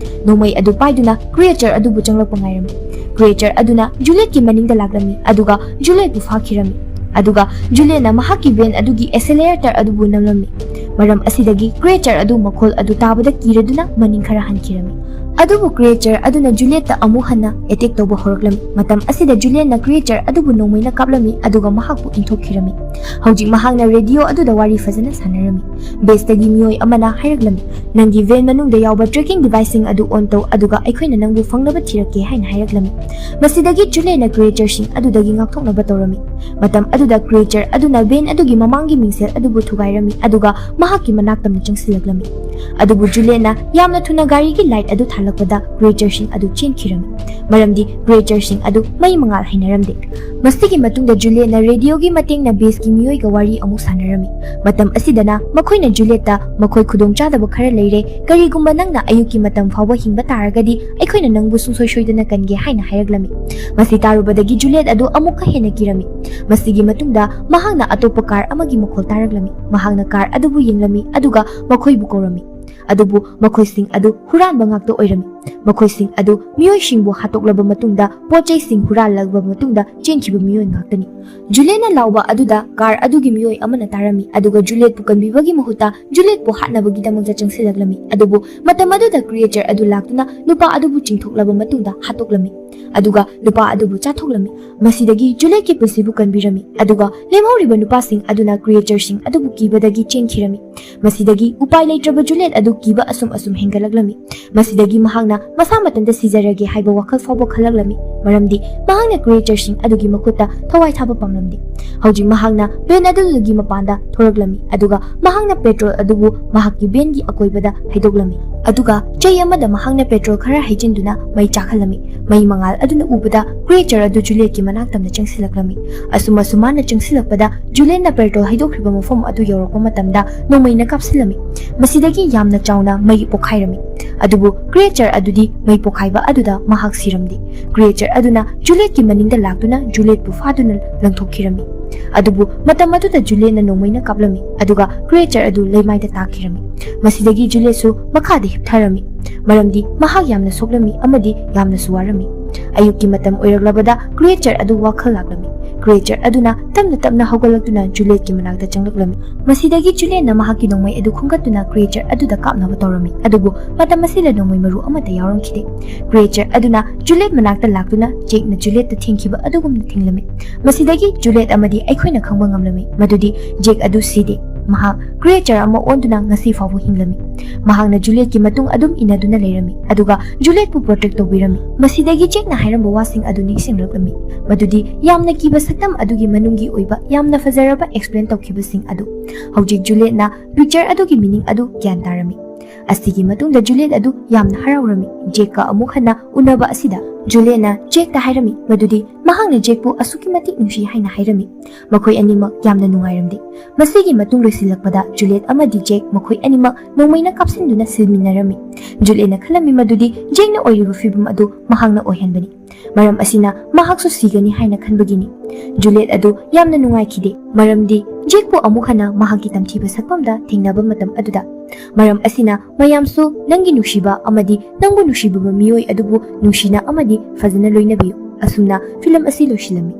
ꯅꯣꯡꯃꯩ ꯑꯗꯨ ꯄꯥꯏꯗꯨꯅ ꯀ꯭ꯔꯤꯌꯦꯆꯔ ꯑꯗꯨꯕꯨ ꯆꯪꯂꯛꯄ ꯉꯥꯏꯔꯝꯃꯤ꯫ Creature ꯑꯗꯨꯅ Julietꯀꯤ ꯃꯅꯤꯡꯗ ꯂꯥꯛꯂꯝꯃꯤ, ꯑꯗꯨꯒ Julietꯄꯨ ꯐꯥꯈꯤꯔꯝꯃꯤ꯫ ꯑꯗꯨꯒ Julietꯅ ꯃꯍꯥꯛꯀꯤ van ꯑꯗꯨꯒꯤ accelerator ꯑꯗꯨꯕꯨ ꯅꯝꯂꯝꯃꯤ꯫ ꯃꯔꯝ ꯑꯁꯤꯗꯒꯤ creature ꯑꯗꯨ ꯃꯈꯣꯜ ꯑꯗꯨ ꯇꯥꯕꯗ ꯀꯤꯔꯗꯨꯅ ꯃꯅꯤꯡ ꯈꯔ ꯍꯟꯈꯤꯔꯝꯃꯤ꯫ ꯑꯗꯨꯕꯨ creature ꯑꯗꯨꯅ Julietꯇ ꯑꯃꯨꯛ ꯍꯟꯅ attack ꯇꯧꯕ ꯍꯧꯔꯛꯂꯝꯃꯤ꯫ ꯃꯇꯝ ꯑꯁꯤꯗ Julietꯅ creature ꯑꯗꯨꯕꯨ ꯅꯣꯡꯃꯩꯅ ꯀꯥꯞꯂꯝꯃꯤ, ꯑꯗꯨꯒ ꯃꯍꯥꯛꯄꯨ ꯏꯟꯊꯣꯛꯈꯤꯔꯝꯃꯤ꯫ ꯍꯧꯖꯤꯛ ꯃꯍꯥꯛꯅ radio ꯑꯗꯨꯗ ꯋꯥꯔꯤ ꯐꯖꯅ ꯁꯥꯟꯅꯔꯝꯃꯤ꯫ Baseꯇꯒꯤ ꯃꯤꯑꯣꯏ ꯑꯃꯅ ꯍꯥꯏꯔꯛꯂꯝꯃꯤ, "ꯅꯪꯒꯤ van ꯃꯅꯨꯡꯗ ꯌꯥꯎꯕ tracking deviceꯁꯤꯡ ꯑꯗꯨ on ꯇꯧ, ꯑꯗꯨꯒ ꯑꯩꯈꯣꯏꯅ ꯅꯪꯕꯨ ꯐꯪꯅꯕ ꯊꯤꯔꯛꯀꯦ" ꯍꯥꯏꯅ ꯍꯥꯏꯔꯛꯂꯝꯃꯤ꯫ ꯃꯁꯤꯗꯒꯤ Julietꯅ creatureꯁꯤꯡ ꯑꯗꯨꯗꯒꯤ ꯉꯥꯛꯊꯣꯛꯅꯕ ꯇꯧꯔꯝꯃꯤ꯫ ꯃꯇꯝ ꯑꯗꯨꯗ creature ꯑꯗꯨꯅ van ꯑꯗꯨꯒꯤ ꯃꯃꯥꯡꯒꯤ ꯃꯤꯡꯁꯦꯜ ꯑꯗꯨꯕꯨ ꯊꯨꯒꯥꯏꯔꯝꯃꯤ, ꯑꯗꯨꯒ ꯃꯍꯥꯛꯀꯤ ꯃꯅꯥꯛ ꯇꯝꯅ ꯆꯪꯁꯤꯜꯂꯛꯂꯝꯃꯤ꯫ ꯑꯗꯨꯕꯨ Julietꯅ ꯌꯥꯝꯅ ꯊꯨꯅ ꯒꯥꯔꯤꯒꯤ light ꯑꯗꯨ ꯊꯥꯜꯂꯛꯄꯗ creatureꯁꯤꯡ ꯑꯗꯨ ꯆꯦꯟꯈꯤꯔꯝꯃꯤ, ꯃꯔꯝꯗꯤ creatureꯁꯤꯡ ꯑꯗꯨ ꯃꯩ ꯃꯉꯥꯜ ꯍꯩꯅꯔꯝꯗꯦ꯫ ꯃꯁꯤꯒꯤ ꯃꯇꯨꯡꯗ Julietꯅ radioꯒꯤ ꯃꯇꯦꯡꯅ baseꯀꯤ ꯃꯤꯑꯣꯏꯒ ꯋꯥꯔꯤ ꯑꯃꯨꯛ ꯁꯥꯟꯅꯔꯝꯃꯤ꯫ ꯃꯇꯝ ꯑꯁꯤꯗꯅ ꯃꯈꯣꯏꯅ Julietꯇ, "ꯃꯈꯣꯏ ꯈꯨꯗꯣꯡꯆꯥꯗꯕ ꯈꯔ ꯂꯩꯔꯦ, ꯀꯔꯤꯒꯨꯝꯕ ꯅꯪꯅ ꯑꯌꯨꯛꯀꯤ ꯃꯇꯝ ꯐꯥꯎꯕ ꯍꯤꯡꯕ ꯇꯥꯔꯒꯗꯤ, ꯑꯩꯈꯣꯏꯅ ꯅꯪꯕꯨ ꯁꯨꯡꯁꯣꯏ ꯁꯣꯏꯗꯅ ꯀꯟꯒꯦ" ꯍꯥꯏꯅ ꯍꯥꯏꯔꯛꯂꯝꯃꯤ꯫ ꯃꯁꯤ ꯇꯥꯔꯨꯕꯗꯒꯤ Juliet ꯑꯗꯨ ꯑꯃꯨꯛꯀ ꯍꯦꯟꯅ ꯀꯤꯔꯝꯃꯤ꯫ ꯃꯁꯤꯒꯤ ꯃꯇꯨꯡꯗ ꯃꯍꯥꯛꯅ ꯑꯇꯣꯞꯄ car ꯑꯃꯒꯤ ꯃꯈꯣꯜ ꯇꯥꯔꯛꯂꯝꯃꯤ꯫ ꯃꯍꯥꯛꯅ car ꯑꯗꯨꯕꯨ ꯌꯦꯡꯂꯝꯃꯤ, ꯑꯗꯨꯒ ꯃꯈꯣꯏꯕꯨ ꯀꯧꯔꯝꯃꯤ꯫ ꯑꯗꯨꯕꯨ ꯃꯈꯣꯏꯁꯤꯡ ꯑꯗꯨ ꯍꯨꯔꯥꯟꯕ ꯉꯥꯛꯇ ꯑꯣꯏꯔꯝꯃꯤ꯫ ꯃꯈꯣꯏꯁꯤꯡ ꯑꯗꯨ ꯃꯤꯑꯣꯏꯁꯤꯡꯕꯨ ꯍꯥꯠꯇꯣꯛꯂꯕ ꯃꯇꯨꯡꯗ, ꯄꯣꯠ ꯆꯩꯁꯤꯡ ꯍꯨꯔꯥꯜꯂꯕ ꯃꯇꯨꯡꯗ ꯆꯦꯟꯈꯤꯕ ꯃꯤꯑꯣꯏ ꯉꯥꯛꯇꯅꯤ꯫ Julietꯅ ꯂꯥꯎꯕ ꯑꯗꯨꯗ car ꯑꯗꯨꯒꯤ ꯃꯤꯑꯣꯏ ꯑꯃꯅ ꯇꯥꯔꯝꯃꯤ, ꯑꯗꯨꯒ Julietꯄꯨ ꯀꯟꯕꯤꯕꯒꯤ ꯃꯍꯨꯠꯇ Julietꯄꯨ ꯍꯥꯠꯅꯕꯒꯤꯗꯃꯛꯇ ꯆꯪꯁꯤꯜꯂꯛꯂꯝꯃꯤ꯫ ꯑꯗꯨꯕꯨ ꯃꯇꯝ ꯑꯗꯨꯗ creature ꯑꯗꯨ ꯂꯥꯛꯇꯨꯅ ꯅꯨꯄꯥ ꯑꯗꯨꯕꯨ ꯆꯤꯡꯊꯣꯛꯂꯕ ꯃꯇꯨꯡꯗ ꯍꯥꯠꯇꯣꯛꯂꯝꯃꯤ, ꯑꯗꯨꯒ ꯅꯨꯄꯥ ꯑꯗꯨꯕꯨ ꯆꯥꯊꯣꯛꯂꯝꯃꯤ꯫ ꯃꯁꯤꯗꯒꯤ Julietꯀꯤ ꯄꯨꯟꯁꯤꯕꯨ ꯀꯟꯕꯤꯔꯝꯃꯤ, ꯑꯗꯨꯒ ꯂꯦꯝꯍꯧꯔꯤꯕ ꯅꯨꯄꯥꯁꯤꯡ ꯑꯗꯨꯅ creatureꯁꯤꯡ ꯑꯗꯨꯕꯨ ꯀꯤꯕꯗꯒꯤ ꯆꯦꯟꯈꯤꯔꯝꯃꯤ꯫ ꯃꯁꯤꯗꯒꯤ ꯎꯄꯥꯏ ꯂꯩꯇ꯭ꯔꯕ Juliet ꯑꯗꯨ ꯀꯤꯕ ꯑꯁꯨꯝ ꯑꯁꯨꯝ ꯍꯦꯟꯒꯠꯂꯛꯂꯝꯃꯤ꯫ ꯃꯁꯤꯗꯒꯤ ꯃꯍꯥꯛꯅ ꯃꯁꯥ ꯃꯊꯟꯇ ꯁꯤꯖꯔꯒꯦ ꯍꯥꯏꯕ ꯋꯥꯈꯜ ꯐꯥꯎꯕ ꯈꯜꯂꯛꯂꯝꯃꯤ, ꯃꯔꯝꯗꯤ ꯃꯍꯥꯛꯅ creatureꯁꯤꯡ ꯑꯗꯨꯒꯤ ꯃꯈꯨꯠꯇ ꯊꯋꯥꯏ ꯊꯥꯕ ꯄꯥꯝꯂꯝꯗꯦ꯫ ꯍꯧꯖꯤꯛ ꯃꯍꯥꯛꯅ van ꯑꯗꯨꯗꯒꯤ ꯃꯄꯥꯟꯗ ꯊꯣꯔꯛꯂꯝꯃꯤ, ꯑꯗꯨꯒ ꯃꯍꯥꯛꯅ petrol ꯑꯗꯨꯕꯨ ꯃꯍꯥꯛꯀꯤ vanꯒꯤ ꯑꯀꯣꯏꯕꯗ ꯍꯩꯗꯣꯛꯂꯝꯃꯤ, ꯑꯗꯨꯒ ꯆꯩ ꯑꯃꯗ ꯃꯍꯥꯛꯅ petrol ꯈꯔ ꯍꯩꯖꯤꯟꯗꯨꯅ ꯃꯩ ꯆꯥꯛꯍꯜꯂꯝꯃꯤ꯫ ꯃꯩ ꯃꯉꯥꯜ ꯑꯗꯨꯅ ꯎꯕꯗ creature ꯑꯗꯨ Julietꯀꯤ ꯃꯅꯥꯛ ꯇꯝꯅ ꯆꯪꯁꯤꯜꯂꯛꯂꯝꯃꯤ꯫ ꯑꯁꯨꯝ ꯑꯁꯨꯝ ꯃꯥꯅ ꯆꯪꯁꯤꯜꯂꯛꯄꯗ Julietꯅ petrol ꯍꯩꯗꯣꯛꯈ꯭ꯔꯤꯕ ꯃꯐꯝ ꯑꯗꯨ ꯌꯧꯔꯛꯄ ꯃꯇꯝꯗ ꯅꯣꯡꯃꯩꯅ ꯀꯥꯞꯁꯤꯜꯂꯝꯃꯤ꯫ ꯃꯁꯤꯗꯒꯤ ꯌꯥꯝꯅ ꯆꯥꯎꯅ ꯃꯩ ꯄꯣꯈꯥꯏꯔꯝꯃꯤ꯫ ꯑꯗꯨꯕꯨ creature ꯑꯗꯨꯗꯤ ꯃꯩ ꯄꯣꯈꯥꯏꯕ ꯑꯗꯨꯗ ꯃꯍꯥꯛ ꯁꯤꯔꯝꯗꯦ꯫ Creature ꯑꯗꯨꯅ Julietꯀꯤ ꯃꯅꯤꯡꯗ ꯂꯥꯛꯇꯨꯅ Julietꯄꯨ ꯐꯥꯗꯨꯅ ꯂꯪꯊꯣꯛꯈꯤꯔꯝꯃꯤ꯫ ꯑꯗꯨꯕꯨ ꯃꯇꯝ ꯑꯗꯨꯗ Julietꯅ ꯅꯣꯡꯃꯩꯅ ꯀꯥꯞꯂꯝꯃꯤ, ꯑꯗꯨꯒ creature ꯑꯗꯨ ꯂꯩꯃꯥꯏꯗ ꯇꯥꯈꯤꯔꯝꯃꯤ꯫ ꯃꯁꯤꯗꯒꯤ Julietꯁꯨ ꯃꯈꯥꯗ ꯍꯤꯞꯊꯔꯝꯃꯤ, ꯃꯔꯝꯗꯤ ꯃꯍꯥꯛ ꯌꯥꯝꯅ ꯁꯣꯛꯂꯝꯃꯤ ꯑꯃꯗꯤ ꯌꯥꯝꯅꯁꯨ ꯋꯥꯔꯝꯃꯤ꯫ ꯑꯌꯨꯛꯀꯤ ꯃꯇꯝ ꯑꯣꯏꯔꯛꯂꯕꯗ creature ꯑꯗꯨ ꯋꯥꯈꯜ ꯂꯥꯛꯂꯝꯃꯤ꯫ Creature ꯑꯗꯨꯅ ꯇꯞꯅ ꯇꯞꯅ ꯍꯧꯒꯠꯂꯛꯇꯨꯅ ꯖꯨꯂꯤꯌꯠꯀꯤ ꯃꯅꯥꯛꯇ ꯆꯪꯂꯛꯂꯝꯃꯤ꯫ ꯃꯁꯤꯗꯒꯤ ꯖꯨꯂꯤꯌꯠꯅ ꯃꯍꯥꯛꯀꯤ ꯅꯣꯡꯃꯩ ꯑꯗꯨ ꯈꯨꯟꯒꯠꯇꯨꯅ creature ꯑꯗꯨꯗ ꯀꯥꯞꯅꯕ ꯇꯧꯔꯝꯃꯤ꯫ ꯑꯗꯨꯕꯨ ꯃꯇꯝ ꯑꯁꯤꯗ ꯅꯣꯡꯃꯩ ꯃꯔꯨ ꯑꯃꯠꯇ ꯌꯥꯎꯔꯝꯈꯤꯗꯦ꯫ Creature ꯑꯗꯨꯅ ꯖꯨꯂꯤꯌꯠ ꯃꯅꯥꯛꯇ ꯂꯥꯛꯇꯨꯅ ꯖꯦꯛꯅ ꯖꯨꯂꯤꯌꯠꯇ ꯊꯦꯡꯈꯤꯕ ꯑꯗꯨꯒꯨꯝꯅ ꯊꯦꯡꯂꯝꯃꯤ꯫ ꯃꯁꯤꯗꯒꯤ ꯖꯨꯂꯤꯌꯠ ꯑꯃꯗꯤ ꯑꯩꯈꯣꯏꯅ ꯈꯪꯕ ꯉꯝꯂꯝꯃꯤ ꯃꯗꯨꯗꯤ ꯖꯦꯛ ꯑꯗꯨ ꯁꯤꯗꯦ꯫ ꯃꯍꯥꯛ creature ꯑꯃ ꯑꯣꯟꯗꯨꯅ ꯉꯁꯤ ꯐꯥꯎꯕ ꯍꯤꯡꯂꯝꯃꯤ꯫ ꯃꯍꯥꯛꯅ ꯖꯨꯂꯤꯌꯠꯀꯤ ꯃꯇꯨꯡ ꯑꯗꯨꯝ ꯏꯟꯅꯗꯨꯅ ꯂꯩꯔꯝꯃꯤ, ꯑꯗꯨꯒ ꯖꯨꯂꯤꯌꯠꯄꯨ protect ꯇꯧꯕꯤꯔꯝꯃꯤ꯫ ꯃꯁꯤꯗꯒꯤ ꯖꯦꯛꯅ ꯍꯥꯏꯔꯝꯕ ꯋꯥꯁꯤꯡ ꯑꯗꯨ ꯅꯤꯡꯁꯤꯡꯂꯛꯂꯝꯃꯤ, ꯃꯗꯨꯗꯤ ꯌꯥꯝꯅ ꯀꯤꯕ ꯁꯛꯇꯝ ꯑꯗꯨꯒꯤ ꯃꯅꯨꯡꯒꯤ ꯑꯣꯏꯕ ꯌꯥꯝꯅ ꯐꯖꯔꯕ explain ꯇꯧꯈꯤꯕꯁꯤꯡ ꯑꯗꯨ꯫ ꯍꯧꯖꯤꯛ ꯖꯨꯂꯤꯌꯠꯅ picture ꯑꯗꯨꯒꯤ meaning ꯑꯗꯨ ꯒ꯭ꯌꯥꯟ ꯇꯥꯔꯝꯃꯤ꯫ ꯑꯁꯤꯒꯤ ꯃꯇꯨꯡꯗ ꯖꯨꯂꯤꯌꯠ ꯑꯗꯨ ꯌꯥꯝꯅ ꯍꯔꯥꯎꯔꯝꯃꯤ꯫ ꯖꯦꯛꯀ ꯑꯃꯨꯛ ꯍꯟꯅ ꯎꯅꯕ ꯑꯁꯤꯗ ꯖꯨꯂꯤꯌꯠꯅ ꯖꯦꯛꯇ ꯍꯥꯏꯔꯝꯃꯤ ꯃꯗꯨꯗꯤ ꯃꯍꯥꯛꯅ ꯖꯦꯛꯄꯨ ꯑꯁꯨꯛꯀꯤ ꯃꯇꯤꯛ ꯅꯨꯡꯁꯤ ꯍꯥꯏꯅ ꯍꯥꯏꯔꯝꯃꯤ꯫ ꯃꯈꯣꯏ ꯑꯅꯤꯃꯛ ꯌꯥꯝꯅ ꯅꯨꯡꯉꯥꯏꯔꯝꯗꯦ꯫ ꯃꯁꯤꯒꯤ ꯃꯇꯨꯡ ꯂꯣꯏꯁꯤꯜꯂꯛꯄꯗ ꯖꯨꯂꯤꯌꯠ ꯑꯃꯗꯤ ꯖꯦꯛ ꯃꯈꯣꯏ ꯑꯅꯤꯃꯛ ꯅꯣꯡꯃꯩꯅ ꯀꯥꯞꯁꯤꯟꯗꯨꯅ ꯁꯤꯃꯤꯟꯅꯔꯝꯃꯤ꯫ ꯖꯨꯂꯤꯌꯠꯅ ꯈꯜꯂꯝꯃꯤ ꯃꯗꯨꯗꯤ ꯖꯦꯛꯅ ꯑꯣꯏꯔꯤꯕ ꯐꯤꯕꯝ ꯑꯗꯨ ꯃꯍꯥꯛꯅ ꯑꯣꯏꯍꯟꯕꯅꯤ꯫ ꯃꯔꯝ ꯑꯁꯤꯅ ꯃꯍꯥꯛꯁꯨ ꯁꯤꯒꯅꯤ ꯍꯥꯏꯅ ꯈꯟꯕꯒꯤꯅꯤ꯫ ꯖꯨꯂꯤꯌꯠ ꯑꯗꯨ ꯌꯥꯝꯅ ꯅꯨꯡꯉꯥꯏꯈꯤꯗꯦ, ꯃꯔꯝꯗꯤ ꯖꯦꯛꯄꯨ ꯑꯃꯨꯛ ꯍꯟꯅ ꯃꯍꯥꯛꯀꯤ ꯇꯝꯊꯤꯕ ꯁꯛꯐꯝꯗ ꯊꯦꯡꯅꯕ ꯃꯇꯝ ꯑꯗꯨꯗ꯫ ꯃꯔꯝ ꯑꯁꯤꯅ ꯃꯌꯥꯝꯁꯨ ꯅꯪꯒꯤ ꯅꯨꯡꯁꯤꯕ ꯑꯃꯗꯤ ꯅꯪꯕꯨ ꯅꯨꯡꯁꯤꯕꯤꯕ ꯃꯤꯑꯣꯏ ꯑꯗꯨꯕꯨ ꯅꯨꯡꯁꯤꯅ ꯑꯃꯗꯤ ꯐꯖꯅ ꯂꯣꯏꯅꯕꯤꯌꯨ꯫ ꯑꯁꯨꯝꯅ film ꯑꯁꯤ ꯂꯣꯏꯁꯤꯜꯂꯝꯃꯤ꯫